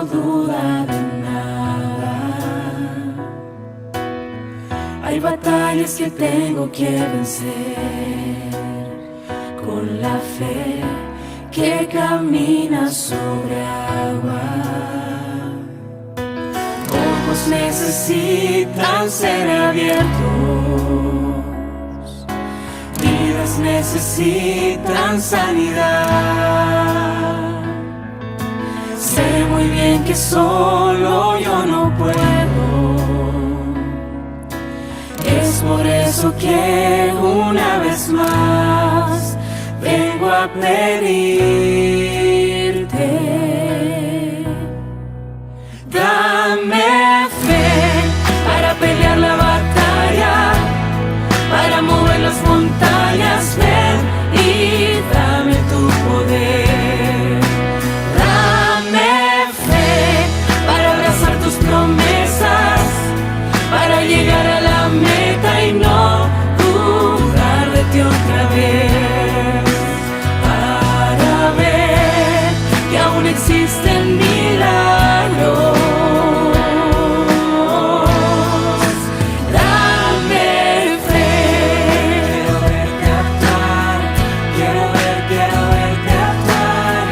tengo duda de nada. Hay batallas que tengo que vencer con la fe que camina sobre agua. Ojos necesitan ser abiertos, vidas necesitan sanidad. Sé muy bien que solo yo no puedo. Es por eso que una vez más vengo a pedirte. Dame fe para pelear la batalla, para mover las montañas. Ven y dame tu poder. Dame fe para abrazar tus promesas, para llegar a la meta y no dudar de ti otra vez. Para ver que aún existen milagros. Dame fe. Quiero verte actuar, quiero ver, quiero verte actuar,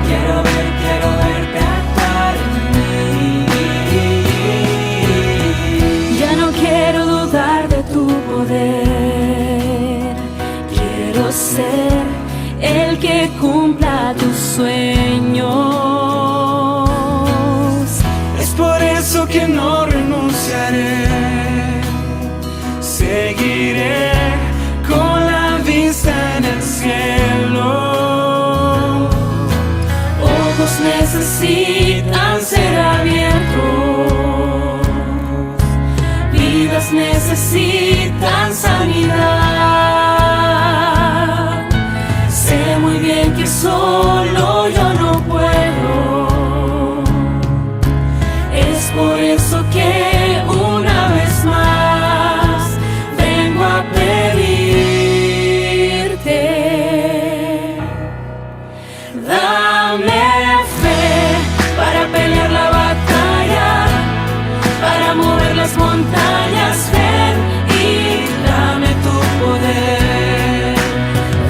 quiero ver, quiero verte actuar en mí. Ya no quiero dudar de tu poder, quiero ser el que cumpla tus sueños. Es por eso que no renunciaré. Seguiré con la vista en el cielo. Ojos necesitan ser abiertos, vidas necesitan sanidad. Sé muy bien que solo yo no puedo. Es por eso que una vez más vengo a pedirte. Dame fe para pelear la batalla, para mover las montañas. Ven y dame tu poder.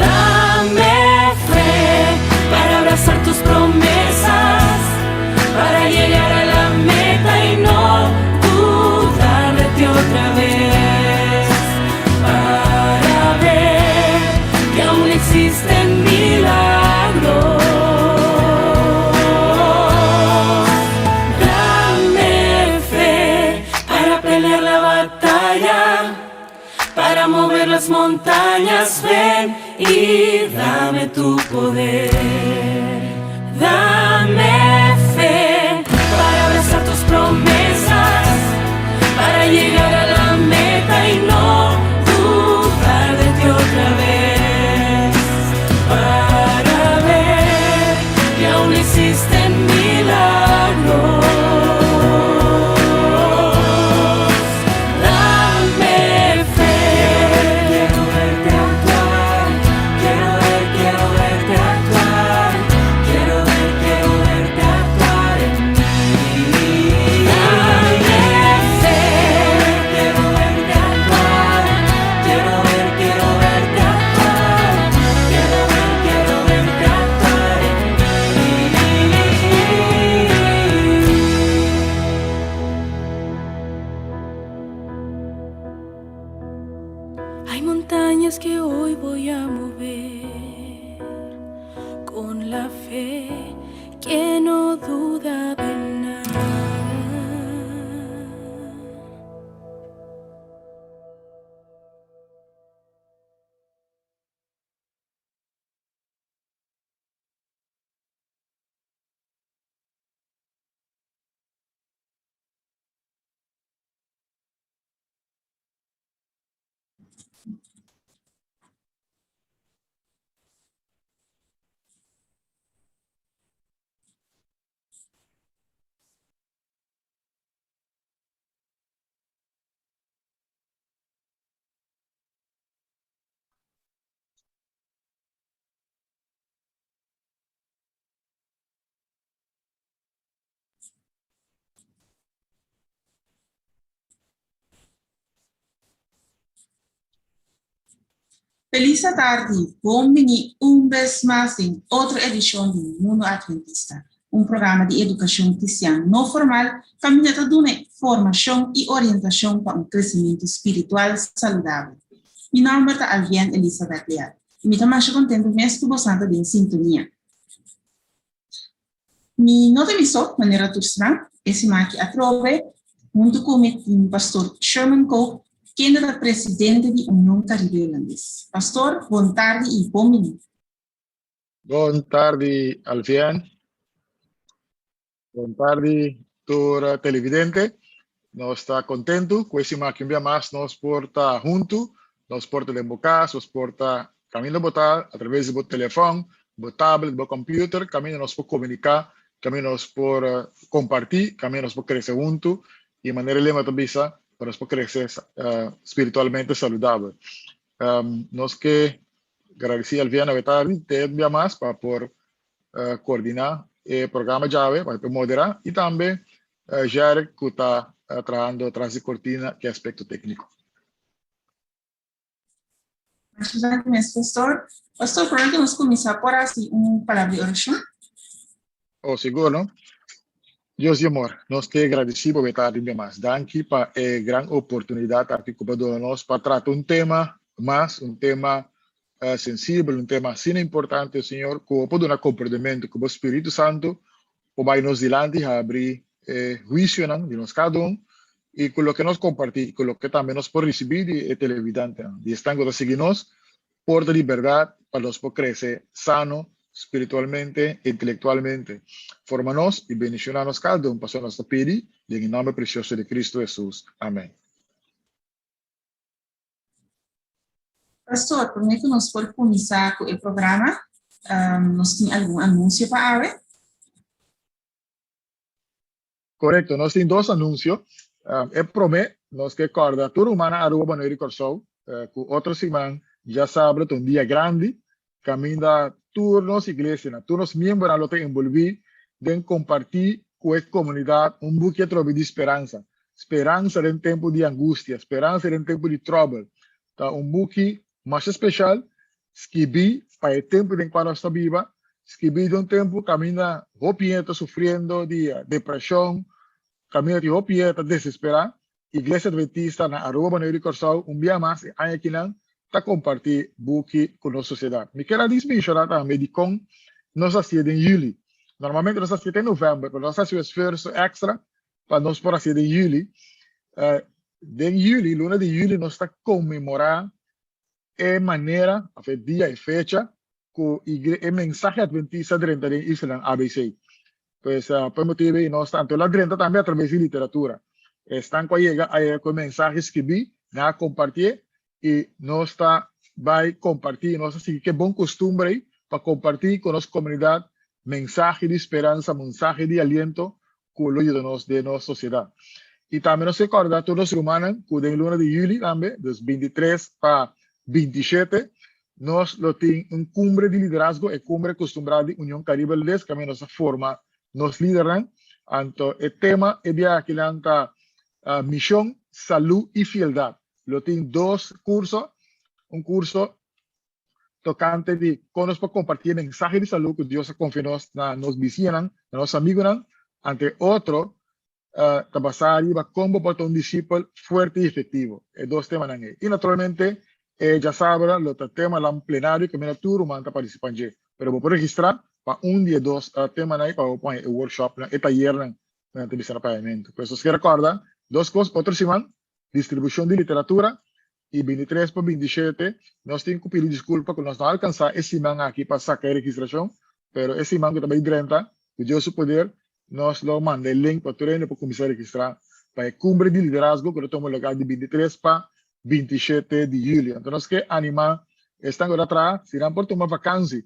Dame fe para abrazar tus promesas, para llegar a la meta y no dudar de ti otra vez. Para ver que aún existen milagros. Dame fe para pelear la batalla, para mover las montañas. Ven y dame tu poder. Dame fe para abrazar tus promesas, para llegar a la meta y no dudar de ti otra vez. Para ver que aún existen milagros. Dame fe. Quiero verte actuar, quiero ver, quiero verte actuar, quiero ver, quiero verte Felis atardi, bon bini un bes mas den otro edishon di Mundo Adventista, un programa di edukashon kristian no formal kaminda ta duna formashon i orientashon pa un kresementu spiritual saludabel. Mi nòmber ta Alvien Elizabeth Leal i mi ta masha kontentu mes ku bosan ta den sintonia. Mi no ta mi so, manera tur siman. E siman aki atrobe, huntu ku mi tin Pastor Sherman Koop, kende ta presidente di Union Caribe Hulandes. Pastor, bon tardi i bon bini. Bon tardi, Alvien. Bon tardi tur televidente. Nos ta kontentu ku e siman aki un bia mas nos por ta huntu, nos por ta den bo kas, nos por ta kaminda bo ta a traves di bo telefòn, bo tablet, bo computer, kaminda nos por komuniká, kaminda nos por kompartí, kaminda nos por krese huntu i manera e lema ta bisa, pa nos por krese spiritualmente saludabel. Nos ke gradisí Alviana Wetari te un bia mas pa por coordina e programa djawe pa por modera y tambe Jerrick cu ta trahando tras di cortina cu e aspecto tecnico. Masha danki mes, Pastor. Pastor, prome cu nos cuminsa por haci un palabra di oracion? Oh, sigur, no? Dios di amor, nos te agradeci pa bo ta riba mas. Danki pa e gran oportunidad aki cu bo a duna nos pa trata un tema mas, un tema sensibel, un tema asina importante, Señor, cu bo por duna comprendimento, cu bo Spiritu Santo por bay nos dilanti, habri e huicionan di nos cada un, y cu loke nos comparti, y cu loke tambe nos por ricibi di e televidentenan, di esnan cu ta sigui nos, por ta di berdad pa nos por crece sano spiritualmente, intelectualmente. Forma nos y bendiciona nos cada un, pasobra nos ta pidi den e nomber precioso di Cristo Jesus. Amen. Pastor, promé ku nos por kuminsá ku e programa, nos tin algun anunsio pa awe? Korekto, nos tin dos anunsio. E promé, nos ke kòrda tur ruman na Aruba, Boneiru i Kòrsou ku otro siman djasabra ta un dia grandi kaminda tur nos iglesianan, tur nos miembronan lo ta enbolbí den kompartí ku e komunidat un buki atrobe di speransa. Speransa den tempu di angustia, speransa den tempu di tròbel. Ta un buki masha speshal skibí pa e tempu den kua nos ta biba, skibí den un tempu kaminda hopi hende ta sufriendo di depreshon, kaminda tin hopi hende ta desesperá. Iglesia Adventista na Aruba, Boneiru i Kòrsou un bia mas e aña akinan ta kompartí buki ku nos sosiedat. Mi kier a dismenshoná tambe dikon nos a hasié den yüli. Normalmente nos a hasié te novèmber, pero nos a hasi un esfuerso èkstra pa nos por hasié den yüli. Den yüli, luna di yüli, nos ta konmemorá e manera òf e dia, e fecha ku e mensahe adventista a drenta den islanan ABC. Pues pa e motibu ei nos ta anto el a drenta tambe atraves di literatura. Esnan ku a yega a yega ku e mensahe skibí, nan a kompartié i nos ta bai kompartí, nos ta sigui ku e bon kustumber ei pa kompartí ku nos komunidat mensahe di speransa, mensahe di aliento ku lo yuda nos den nos sosiedat. I tambe nos ke kòrda tur nos rumannan ku den luna di yüli tambe, dus 23 pa 27, nos lo tin un kumbre di liderazgo, e kumbre kustumbrá di Union Karibe Hulandes, kaminda nos a forma nos lidernan. Anto e tema e dia akinan ta Mishon, Salú i Fieldat. Lo tin dos kurso, un kurso tokante di kon nos por kompartí e mensahe di salú ku Dios a konfia nos na nos bisiñanan, na nos amigunan, ante otro ta basá riba kon bo por ta un disipel fuerte i efektivo. E dos temanan ei. I naturalmente e djasabra lo ta temanan plenario kaminda tur ruman ta partisipá dje. Pero bo por registrá pa un di e dos temanan ei pa bo por haña e workshopnan, e tayernan ku nan ta bisa na papiamentu. Pues nos ke rekòrda dos kos, otro siman distribushon di literatura i 23 pa 27 nos tin ku pidi diskulpa ku nos no a alkansá e siman aki pa saka e registrashon, pero e siman ku ta bai drenta, ku Dios su poder, nos lo manda e link pa tur hende por kuminsá registrá pa e kumbre di liderazgo ku ta tuma lugá di 23 pa 27 di yüli. Anto nos ke animá esnan ku ta traha, si nan por tuma vakansi,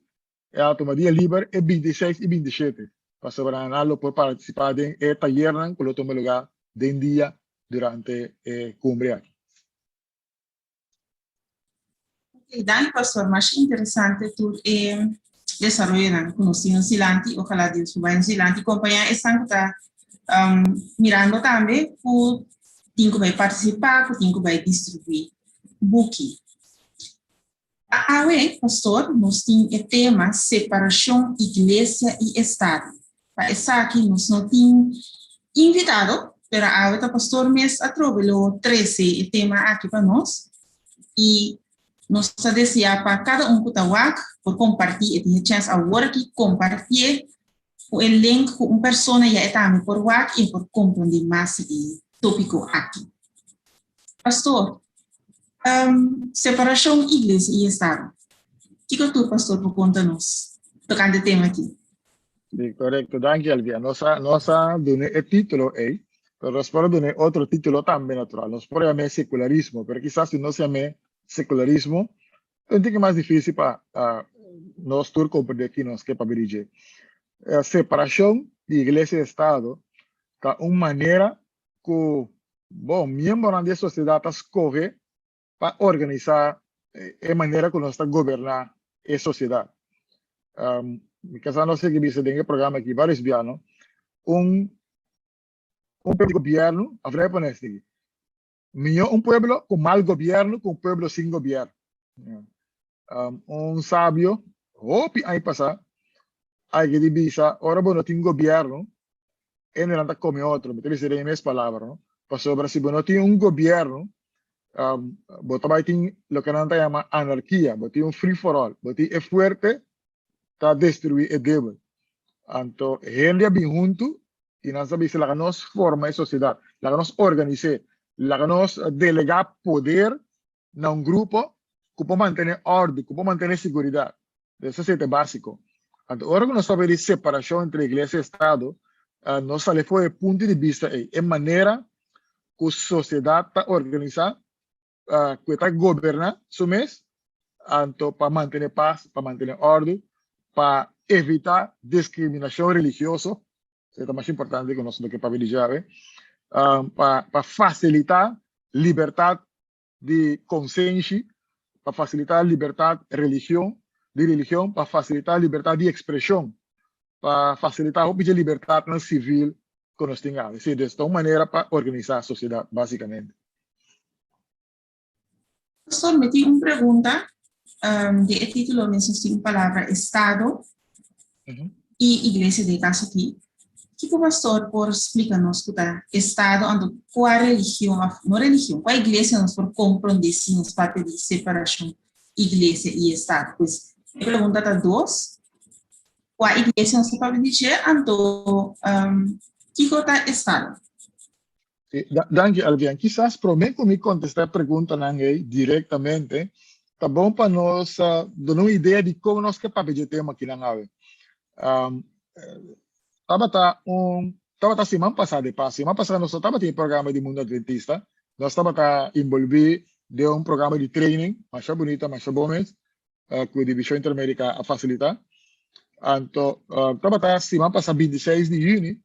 e a tuma dia liber e 26 i 27, pasobra nan lo por partisipá den e tayernan ku lo tuma lugá den dia durante e kumbre aki. Ok, danki pastor, masha interesante tur e desaroyonan ku nos tin nos dilanti, ojalá Dios por bai nos dilanti kompañá esnan ku ta mirando tambe ku tin ku bai partisipá, ku tin ku bai distribuí buki. Awe, pastor, nos tin e tema separashon iglesia i estado. Pa esaki nos no tin invitado, pero awe ta pastor mes atrobe lo trese e tema aki pa nos. I nos ta deseá pa kada un ku ta wak por kompartí, e tin e chèns awor aki kompartié ku e link ku un persona ya e tambe por wak i por komprondé mas di e tópiko aki. Pastor, separashon iglesia i estado. Kiko tur pastor por konta nos tokante e tema aki? Sí, korekto. Danki, Elvia. Nos a, nos a duna e título ei, pero nos por a duna otro título tambe, natural. Nos por yam'é sekularismo, pero kisas si nos yam'é sekularismo, ta un tiki mas difísil pa nos tur komprendé ki nos ke papia di dje. Separashon di iglesia i estado ta un manera ku, bon, miembronan di e sosiedat ta skohe pa organisá e manera ku nos ta goberná e sosiedat. Mi kasá nos a bisa den e programa aki vários bia, no? Un un pueblo di gobièrnu, òf no e pone así, mihó un pueblo ku mal gobièrnu ku un pueblo sin gobièrnu. Un sabio hopi aña pasá a yega di bisa, ora bo no tin gobièrnu, hendenan ta kome otro. Mi ta bisa den e mes palabra, no? Pasobra si bo no tin un gobièrnu, bo ta bai tin loke nan ta yama anarkia, bo tin un free for all, bo tin e fuerte ta destruí e débil. Anto hende a bin huntu i nan sa bisa laga nos forma e sosiedat, laga nos organis'é, laga nos delegá poder na un grupo ku por mantené òrdu, ku por mantené siguridat. Esei ta e básiko. Anto ora ku nos papia di separashon entre iglesia i estado, nos sali for e punto di bista ei, e manera ku sosiedat ta organisá, ku e ta goberná su mes, anto pa mantené pas, pa mantené òrdu, pa evitá diskriminashon religioso, Esei ta mas importante ku nos lo ke papia di dje awe. Pa pa fasilitá libertat di konsenshi, pa fasilitá libertat religion di religion, pa fasilitá libertat di ekspreshon, pa fasilitá hopi dje libertatnan sivil ku nos tin awe. Sí, dus ta un manera pa organisá sosiedat basikamente. Pastor, mi tin un pregunta. Di e título mes nos tin un palabra Estado i Iglesia den e kaso aki. Kiko pastor por splika nos ku ta Estado anto kua religion òf no religion, kua iglesia nos por komprondé si nos papia di separashon iglesia i Estado? Pues e pregunta ta dos, kua iglesia nos ta papia di dje anto kiko ta Estado? Sí, danki Alvian. Kisas promé ku mi kontestá e preguntanan ei direktamente, ta bon pa nos duna un idea di kon nos ke papia dje tema akinan awe. Tabata un, tabata siman pasá de pas, siman pasá nos no tabatin e programa di Mundo Adventista, nos tabata enbolbí den un programa di training masha bunita, masha bon mes, ku Divishon Interamérika a fasilitá. Anto tabata siman pasá 26 di yüni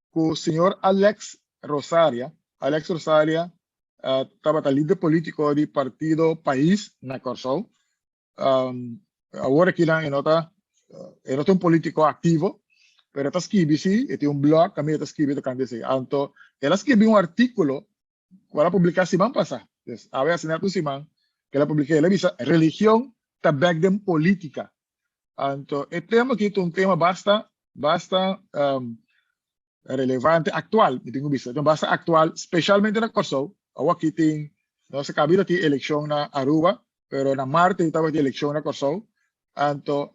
ku señor Alex Rosaria, Alex Rosaria tabata lider polítiko di partido Pais na Kòrsou. Awor akinan e no ta e no ta un polítiko aktivo, pero e ta skibi si, e tin un blog kaminda e ta skibi tokante esei. Anto el a skibi un artíkulo ku el a publiká siman pasá. Pues awe a asina un siman ku el a publiká. El a bisa religion ta bèk den polítika. Anto e tema aki ta un tema basta basta relevante, aktual, mi tin ku bisa, basta aktual, spesialmente na Kòrsou. Awor aki tin, nos a kaba di tin elekshon na Aruba, pero na marte tabatin elekshon na Kòrsou. Anto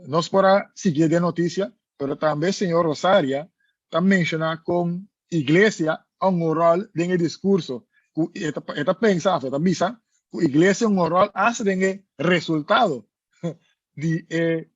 nos por a sigui den notisia, pero tambe señor Rosaria ta menshoná kon iglesia a un ròl den e diskurso, ku e ta e ta pensa òf e ta bisa ku iglesia un ròl asta den e resultado di e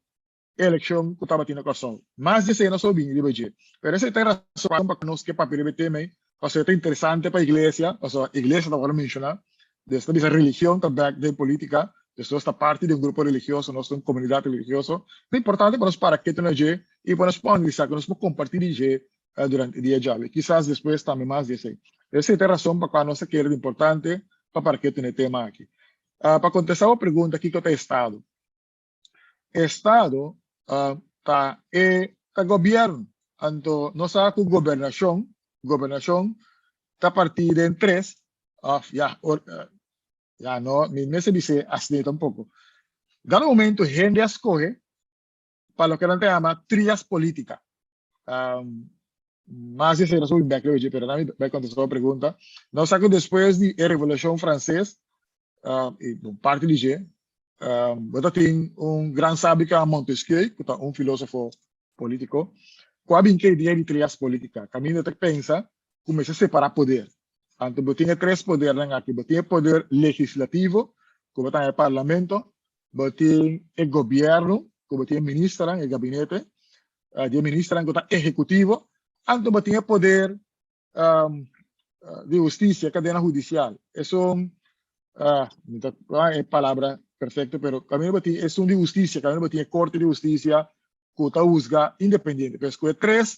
elekshon ku tabatin na Kòrsou. Mas di esei nos lo bini riba dje. Pero esei ta e rason pa nos ke papia riba e tema ei, pasobra e ta interesante pa iglesia, pasobra iglesia ta wòrdu menshoná, dus ta bisa religion ta bèk den polítika, dus nos ta parti di un grupo religioso, nos ta un komunidat religioso, ta importante pa nos para ketu na dje i pa nos por analisá, ku nos por kompartí di dje durante e dia djawe. Kisas despues tambe mas di esei. Esei ta e rason pa kua nos ta kere di importante pa para ketu na e tema aki. Pa kontestá bo pregunta kiko ta estado? Estado ta e ta gobièrnu. Anto nos sa ku gobernashon, gobernashon ta partí den tres òf ya, Ya no, mi mester bis'é asina tampoko. Dado momento hende a skohe pa loke nan ta yama trias politica. Mas di esei nos por bin bek luego, pero nan mi bai kontestá bo pregunta. Nos sa ku despues di e Revolushon Franses, i bon parti di dje, bo ta tin un gran sabio ku yama Montesquieu, ku ta un filosofo polítiko, ku a bin ku e idea di trias politica, kaminda ta pensa ku mester separá poder. Anto bo tin e tres podernan aki, bo tin e poder legislativo, ku bo ta haña e parlamento, bo tin e gobièrnu, ku bo tin e ministernan, e gabinete di e ministernan ku ta ehekutivo, anto bo tin e poder di hustisia, e kadena hudisial. Esun, mi ta e palabra perfekto, pero kaminda bo tin esun di hustisia, kaminda bo tin e korte di hustisia ku ta husga independiente. Pues ku e tres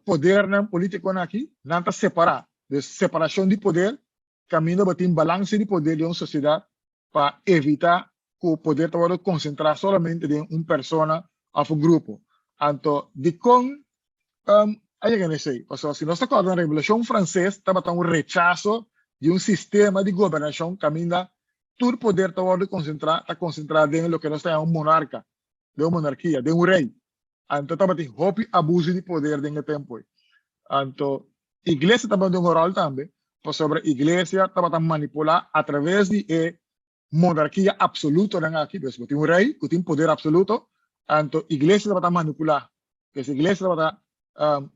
podernan politiconan aki, nan ta separa. Dus separacion di poder, caminda bo tin balance di poder den un sociedad pa evita cu poder ta wordo concentra solamente den un persona of un grupo. Anto, dicon a yega na esey? Pasobra si nos ta corda na Revolucion Frances tabata un rechazo di un sistema di gobernacion caminda tur poder ta wordo concentra, ta concentra den loke nos ta yama un monarca, den un monarkia, den un rey. Anto tabatin hopi abuso di poder den e tempu ei. Anto iglesia tabata den un ròl tambe, pasobra iglesia tabata manipulá atraves di e monarkia absolutonan aki. Dus bo tin un rei ku tin poder absoluto, anto iglesia tabata manipulá. Dus iglesia tabata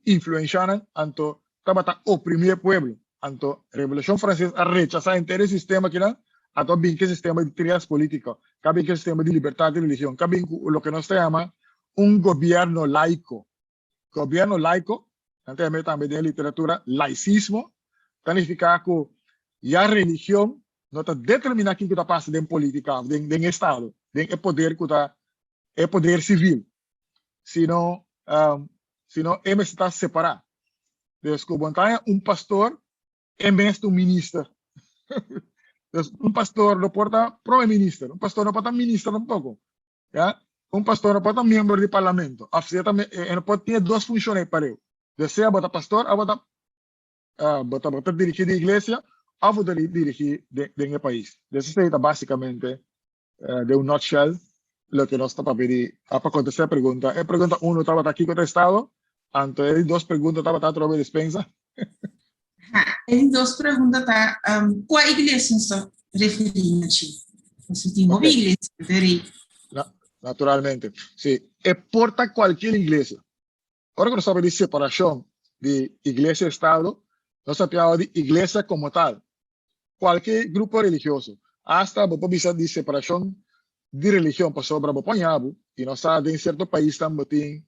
influenshá nan, anto tabata oprimí e pueblo. Anto Revolushon Franses a rechasá henter e sistema akinan, anto a bin ku e sistema di trias polítiko, ku a bin ku e sistema di libertat di religion, ku a bin ku loke nos ta yama un gobièrnu laiko. Gobièrnu laiko, nan ta yam'é tambe den e literatura laisismo, ta nifiká ku ya religion no ta determiná kiko ta pasa den polítika òf den e estado, den e poder ku ta e poder sivil, sino sino e mester ta separá. Dus ku bo ta haña un pastor en bes di un minister. Dus un pastor no por ta prome minister, un pastor no por ta minister tampoco. Ya? Un pastor no por ta miembro di parlamento. Of sea ta e no por tin e dos funshon ei pareu. Dus sea bo ta pastor of bo ta bo ta bo ta dirigí di iglesia of bo ta dirigí den e pais. Dus esei ta básicamente den un nutshell loke nos ta papia di pa kontestá e pregunta. E pregunta uno tabata kiko ta estado, anto e di dos pregunta tabata atrobe despensa. Ha, e di dos pregunta ta um, kua iglesia nos ta referí na chi? Pasobra tin hopi iglesia, pero Na, naturalmente. Sí, e por ta cualkier iglesia. Ora ku nos papia di separashon di iglesia i estado, nos ta papia di iglesia komo tal. Kualke grupo religioso, asta bo por bisa di separashon di religion pasobra bo por haña bo, i nos sa den sierto paisnan bo tin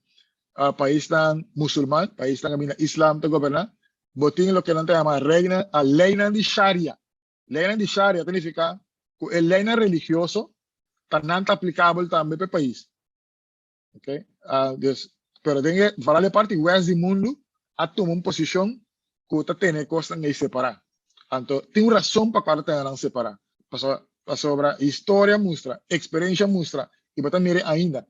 paisnan musulman, paisnan kaminda islam ta goberná, bo tin loke nan ta yama reina, leinan di sharia. Leinan di sharia ta nifiká ku e leinan religioso ta nan ta aplikabel tambe pa e pais. Ok, dus, pero den e, vooral e parti west di mundu a tuma un posishon ku ta tene e kosnan ei separá. Anto, tin un rason pa kual ta tene nan separá. Pasobra, pasobra historia mustra, eksperensha mustra, i bo ta mira ainda,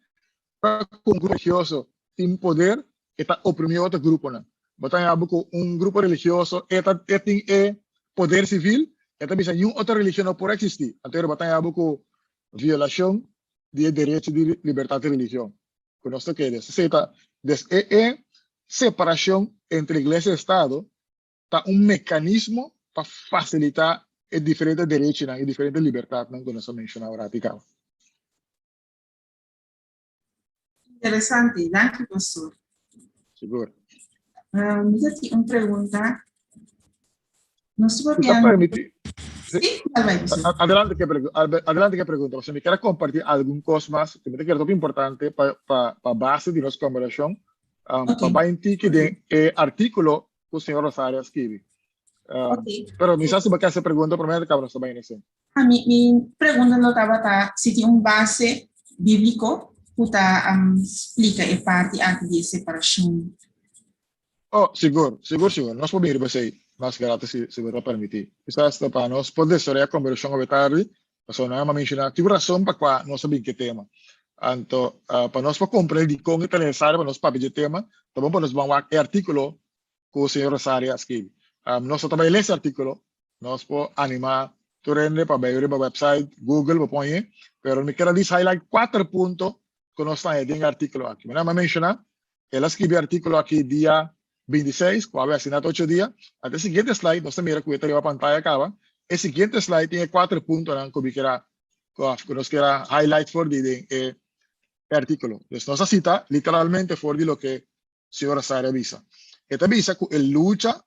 ora ku un grupo religioso tin poder, e ta oprimí otro gruponan. Bo ta haña bo ku un grupo religioso e ta, e tin e poder sivil, e ta bisa niun otro religion no por eksistí. Anto bo ta haña bo ku violashon di e derecho di libertad di religion ku nos ta kere. Esei ta, des e e separashon entre iglesia i estado ta un mekanismo pa fasilitá e diferente derechinan, e diferente libertadnan ku nos a menshoná ora aki kaba. Interesante, danki pastor. Sigur. Mi ta tin un pregunta. Nos Si ta permiti. Sí, adelante ke adelante ke pregunta. Pasobra mi kier kompartí algun kos mas ku mi ta kere hopi importante pa pa pa base di nos kombersashon. Pa bai un tiki den e artíkulo ku señor Rosario a skibi. Pero mi sa si bo ke hasi pregunta promé kaba nos ta bai n'esei. Mi mi pregunta lo tabata si tin un base bíbliko ku ta splika e parti aki di e separashon. Oh, sigur, sigur, sigur. Nos por bin riba esei mas grato si si bo ta permití. Kisas ta pa nos por desaroyá kombersashon awe tardi, pasobra nan a menshoná tin un rason pa kua nos a bin ku e tema. Anto, pa nos por komprendé dikon e ta nesesario pa nos papia dje tema, ta bon pa nos ban wak e artíkulo ku señor Rosario a skibi. Nos no ta bai lesa e artíkulo, nos por animá. Tur hende pa bai riba website, Google, bo pon pero mi kier a dis highlight kuater punto ku nos ta den e artíkulo aki. Mi a menshoná, el a skibi e artíkulo aki dia 26, ku awe asina ta 8 dia. Anto e siguiente slide, nos ta mira ku e ta riba pantaya kaba. E siguiente slide tin e kuater puntonan ku mi kier a, ku nos kier a highlight for di den e artíkulo. Dus nos a sita literalmente for di loke señor Rosario a bisa. E ta bisa ku e lucha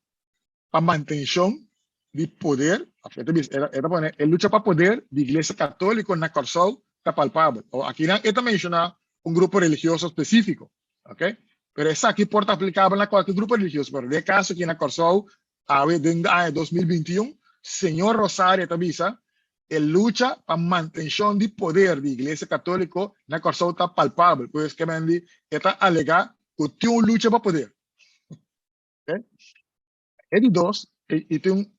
pa mantenshon di poder, e ta bisa, e ta pone, e lucha pa poder di Iglesia Katóliko na Kòrsou ta palpabel. O akinan e ta menshoná un grupo religioso spesífiko, ok? Pero esaki por ta aplikabel na kualke grupo religioso, pero den e kaso aki na Kòrsou, awe den aña 2021, señor Rosario ta bisa, e lucha pa mantenshon di poder di Iglesia Katóliko na Kòrsou ta palpabel. Pues, ke men di, e ta alegá ku tin un lucha pa poder. Okay? E di dos, e tin un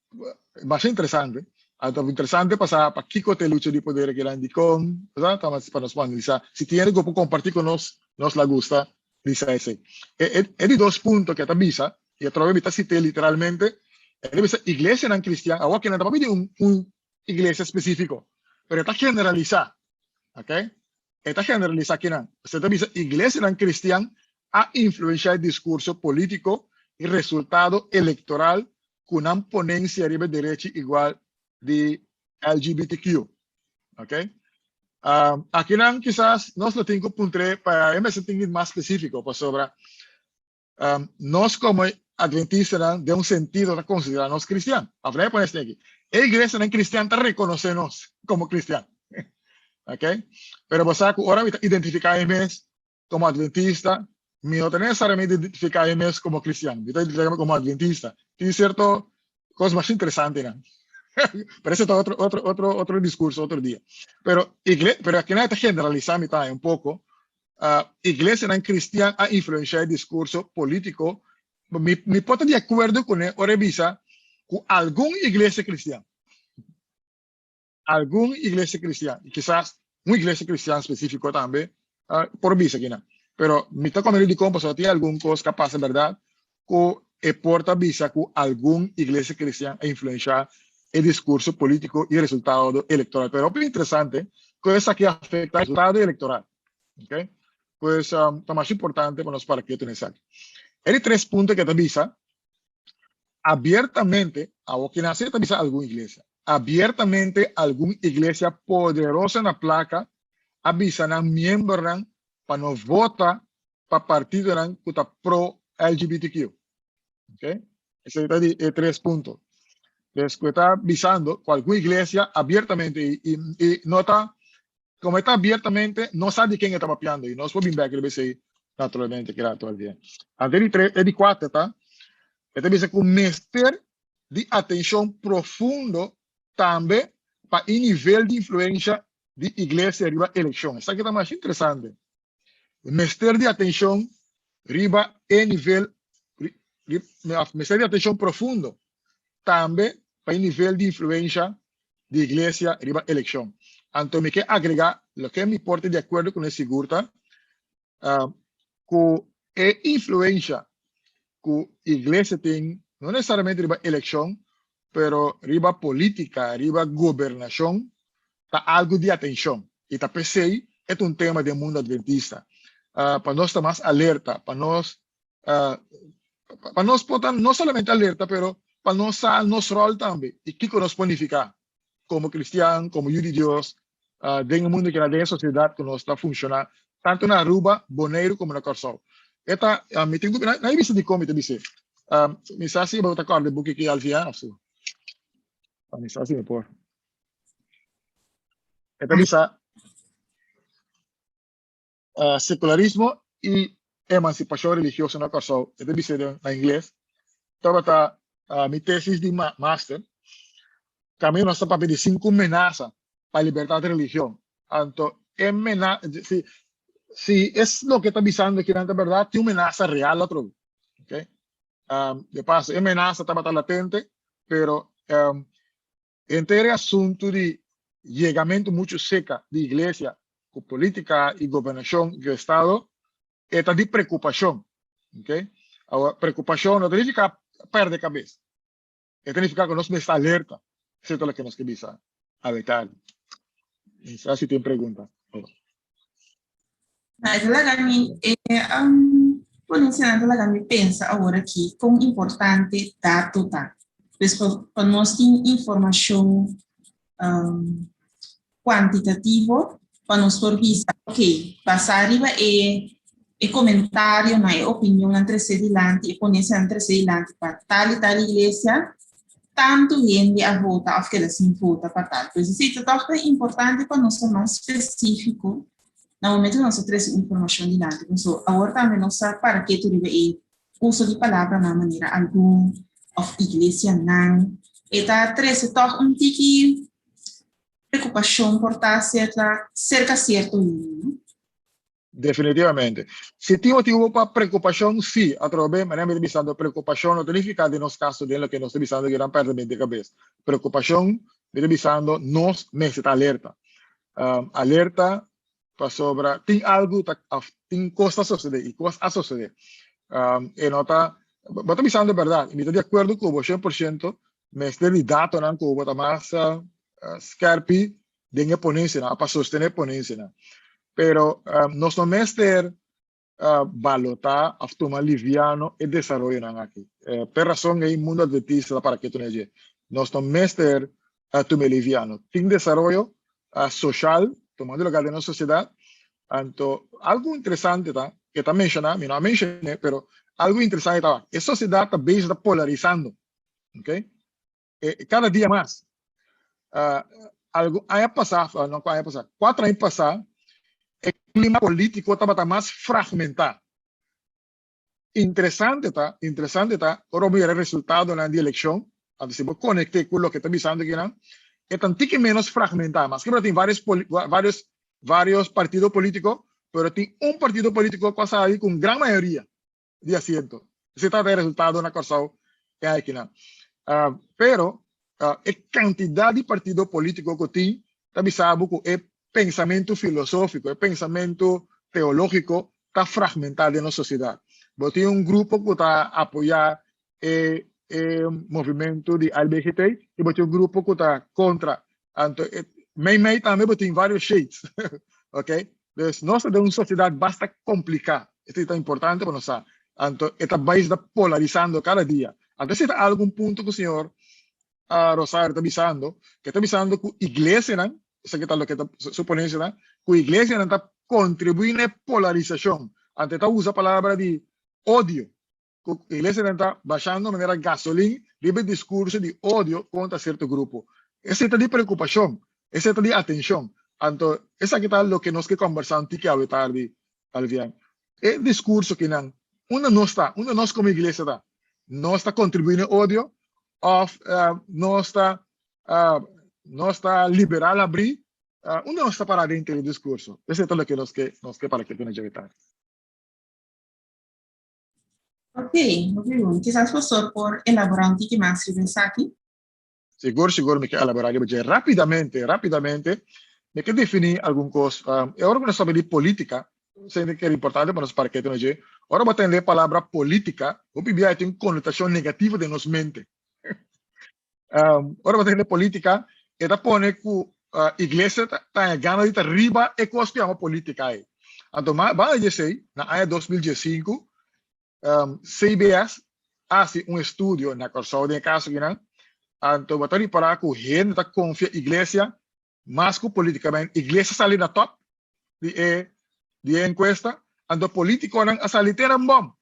masha interesante. Anto interesante pa sa pakiko te lucha di poder aki di kon, sa? Ta mas pa nos por analisá. Si tin hende ku por kompartí ku nos, nos la gusta bisa esei. E di dos punto ku e ta bisa, i atrobe mi ta sit'é literalmente, e ta bisa iglesianan kristian, awor kinan ta papia di un iglesia spesífiko, pero e ta generalisá, okay? E ta generalisá kinan. E ta bisa iglesianan kristian a influenshá e diskurso polítiko i resultado elektoral ku nan ponensia riba e derechi igual di LGBTQ. Ok? Akinan kisas nos lo tin ku puntr'é pa e mester tin mas spesífiko pasobra nos komo adventistanan den un sentido ta konsiderá nos kristian. Of laga pone esei aki. E iglesianan kristian ta rekonosé nos komo kristian. Ok? Pero bo sa ku ora mi ta identifiká mi mes komo adventista, mi no ta nesesariamente identifiká mi mes komo kristian. Mi ta identifiká mi komo adventista. Tin sierto kos mas interesantenan. Pero ese ta otro, otro, otro, otro diskurso, otro dia. Pero, igle, pero akinan ta generalisá mi ta un poko. Iglesianan kristian a influenshá e diskurso polítiko. Mi por ta di akuerdo kuné ora e bisa ku algun iglesia kristian. Algun iglesia cristian, y kisas un iglesia cristian specifico tambe, por bisa kinan. Pero mi ta comeri dicon pasobra tin algun cos ca pasa berdad cu e por ta bisa cu algun iglesia cristian a influencia e discurso politico y resultado electoral. Pero hopi interesante cu esaki a afecta e resultado electoral. Ok? Pues ta mas importante pa nos para ketu na esaki. E di tres punto ke ta bisa, abiertamente, awor kinan si ta bisa algun iglesia, abiertamente algun iglesia poderoso na plaka a bisa nan miembronan pa no vota pa partidonan ku ta pro LGBTQ. Ok? Esei ta di e tres punto. Des ku e ta bisando ku algun iglesia abiertamente i, i, i no ta Como e ta abiertamente, no sa di ken e ta papiando y nos por bin bek riba esey naturalmente ki rato al dia. Anto e di tres, e di cuater ta, e ta bisa cu mester di atencion profundo tambe pa e nivel di influencia di iglesia riba eleccion. Esaki ta masha interesante. Mester di atencion riba e nivel, mester di atencion profundo tambe pa e nivel di influencia di iglesia riba eleccion. Anto mi ke agrega loke mi por ta di acuerdo cune sigur ta cu e influencia cu iglesia tin no necesariamente riba eleccion pero riba politica, riba gobernacion ta algo di atencion y ta pesey e ta un tema den mundo adventista. Pa nos ta mas alerta, pa nos pa nos por ta no solamente alerta pero pa nos sa nos rol tambe y kiko nos por nifica como cristian, como yu di Dios den e mundo kina, den e sociedad ku nos ta funciona tanto na Aruba, Boneiru como na Kòrsou. E ta, mi tin ku, na e bisa dikon mi ta bis'é. Mi sa si bo ta kòrda e buki ki Alvian of so. Mi sa si mi por. E ta bisa Secularismo y Emancipacion Religioso na Kòrsou, e ta bis'é na ingles, tabata mi tesis di master. Kaminda nos ta papia di sinku menasa pa libertad di religion. Anto e mena, si, si es loke ta bisando kinan ta berdad, tin un menasa real atrobe. Okay? De paso, e menasa tabata latente, pero Henter e asuntu di yegamentu muchu seka di iglesia ku politika i gobernashon di estado e ta di prekupashon. Okay? Awor, prekupashon no ta nifiká pèrdè kabes. E ta nifiká ku nos mester alerta. Esei ta loke nos ke bisa awe tardi. Mi sa si tin pregunta. Na, e ta laga mi, e ponencianan ta laga mi pensa awor aki kon importante dato ta. Pues pa nos tin informacion cuantitativo pa nos por bisa, ok, basa riba e e comentarionan, e opinionnan trece dilanti, e ponencianan trece dilanti pa tal y tal iglesia, tantu hende a vota of keda sin vota pa tal. Pues esei ta tòg ta importante pa nos ta mas spesífiko na momento ku nos ta trese informashon dilanti. Pasobra awor tambe nos sa para ketu riba e uso di palabranan manera algun of iglesianan. E ta trese tòg un tiki preokupashon por ta serka serka sierto hende, no? Definitivamente. Si tin motibu pa preokupashon, sí. Atrobe, manera mi ta bisando, preokupashon no ta nifiká den nos kaso den loke nos ta bisando ku nan pèrdè mente kabes. Preokupashon, mi ta bisando, nos mester ta alerta. Alerta pasobra tin algu ta òf tin kos ta sosodé i kos a sosodé. E no ta, bo ta bisando bèrdat i mi ta di akuerdo ku bo 100%, mester di datonan ku bo ta mas skèrpi den e ponensianan, pa sostené e ponensianan. Pero nos no mester balotá òf tuma liviano e desaroyonan aki. P'e rason ei Mundo Adventista ta para ketu na dje. Nos no mester tuma e liviano. Tin desaroyo soshal tumando lugar den nos sosiedat. Anto algu interesante ta, ke ta menshoná, mi no a menshoné, pero algu interesante ta, e sosiedat ta bezig ta polarisando. Okay? Kada dia mas. Algun aña pasá, no ku aña pasá, kuater aña pasá, e klima polítiko tabata mas fragmentá. Interesante ta, interesante ta, ora bo mira e resultadonan di elekshon, anto si bo konekt'é ku loke ta bisando akinan, e ta un tiki ménos fragmentá. Maske bo ta tin vários vários vários partido polítiko, pero tin un partido polítiko ku a sali ku un gran mayoria. Di asiento. Esei tabata e resultado na Kòrsou e aikinan. Pero e kantidat di partido polítiko ku tin ta bisa bo ku e pensamentu filosófiko, e pensamentu teológiko ta fragmentá den nos sosiedat. Bo tin un grupo ku ta apoyá e e movimentu di LBGT i bo tin un grupo ku ta kontra. Anto meimei tambe bo tin vários shades. Oké? Dus nos ta den un sosiedat basta kompliká. Esei ta importante pa nos sa. Anto e ta bai ta polarisando kada dia. Anto esei ta algun punto ku señor Rosario ta bisando, ku e ta bisando ku iglesianan, esaki ta loke ta su ponencianan, ku iglesianan ta kontribuí na e polarisashon. Anto e ta usa palabra di odio. Ku iglesianan ta bashando manera gasolin riba e diskurso di odio kontra sierto grupo. Esei ta di preokupashon, esei ta di atenshon. Anto esaki ta loke nos ke kòmbersá un tiki awe tardi, Alvian. E diskurso kinan, unda nos ta? Unda nos komo iglesia ta? Nos ta kontribuí na e odio òf nos ta nos ta liberal abrí? Unda nos ta pará den e diskurso? Esei ta loke nos ke nos ke para ke tene dje awe tardi. Ok, hopi bon. Kisas pastor por elaborá un tiki mas riba esaki? Sigur, sigur mi ke elaborá riba dje. Rápidamente, rápidamente, mi ke definí algun kos. E ora ku nos papia di polítika, sende ku era importante pa nos para ketu na dje, ora bo tende e palabra polítika, hopi bia e tin un konotashon negativo den nos mente. Ora bo tende polítika, e ta pone ku iglesia ta haña gana di ta riba e kos ku yama polítika ei. Anto banda di esei, na aña 2015, CBS a hasi un estudio na Kòrsou den e kaso akinan, anto bo ta ripará ku hende ta konfia iglesia mas ku polítika. Iglesia sali na tòp di e di e enkuesta, anto polítikonan a sali te nan bòm.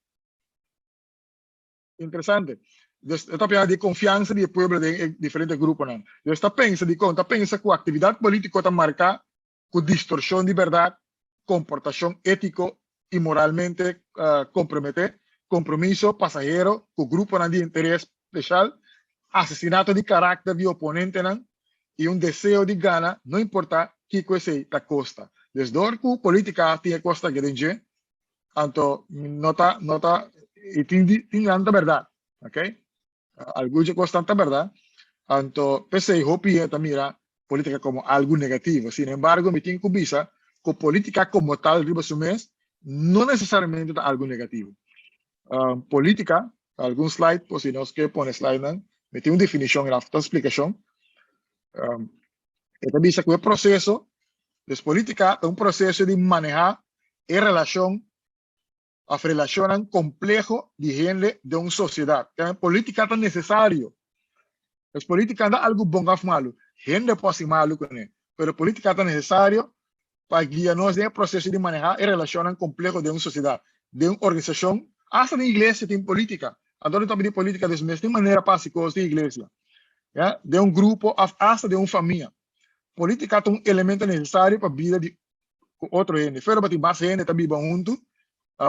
Interesante. Dus e ta papia di konfiansa di e pueblo den e diferente gruponan. Dus ta pensa dikon? Ta pensa ku aktividat polítiko ta marká ku distorshon di bèrdat, komportashon étiko i moralmente komprometé, kompromiso pasahero ku gruponan di interes speshal, asesinato di karakter di oponentenan i un deseo di gana no importá kiko esei ta kosta. Dus dor ku polítika tin e kosta aki den dje, anto no ta no ta i tin di tin nan ta bèrdat, okay? Algun dje kosnan ta bèrdat, anto p'esei hopi hende ta mira polítika komo algu negativo. Sin embargo, mi tin ku bisa ku polítika komo tal riba su mes no nesesariamente ta algu negativo. Polítika, algun slide por si nos ke pone slidenan, mi tin un definishon i afta splikashon. E ta bisa ku e proseso, dus polítika ta un proseso di manehá e relashon òf relashonnan kompleho di hende den un sosiedat. Polítika ta nesesario. Dus polítika no ta algu bon òf malu. Hende por hasi malu kuné, pero polítika ta nesesario pa guia nos den e proseso di manehá e relashonnan kompleho den un sosiedat, den un organisashon, asta den iglesia tin polítika. Anto no ta di polítika, dus mes tin manera pa hasi kos den iglesia, ya, den un grupo òf asta den un famia. Polítika ta un elemento nesesario pa bida di ku otro hende. Fuera bo tin mas hende ta biba huntu,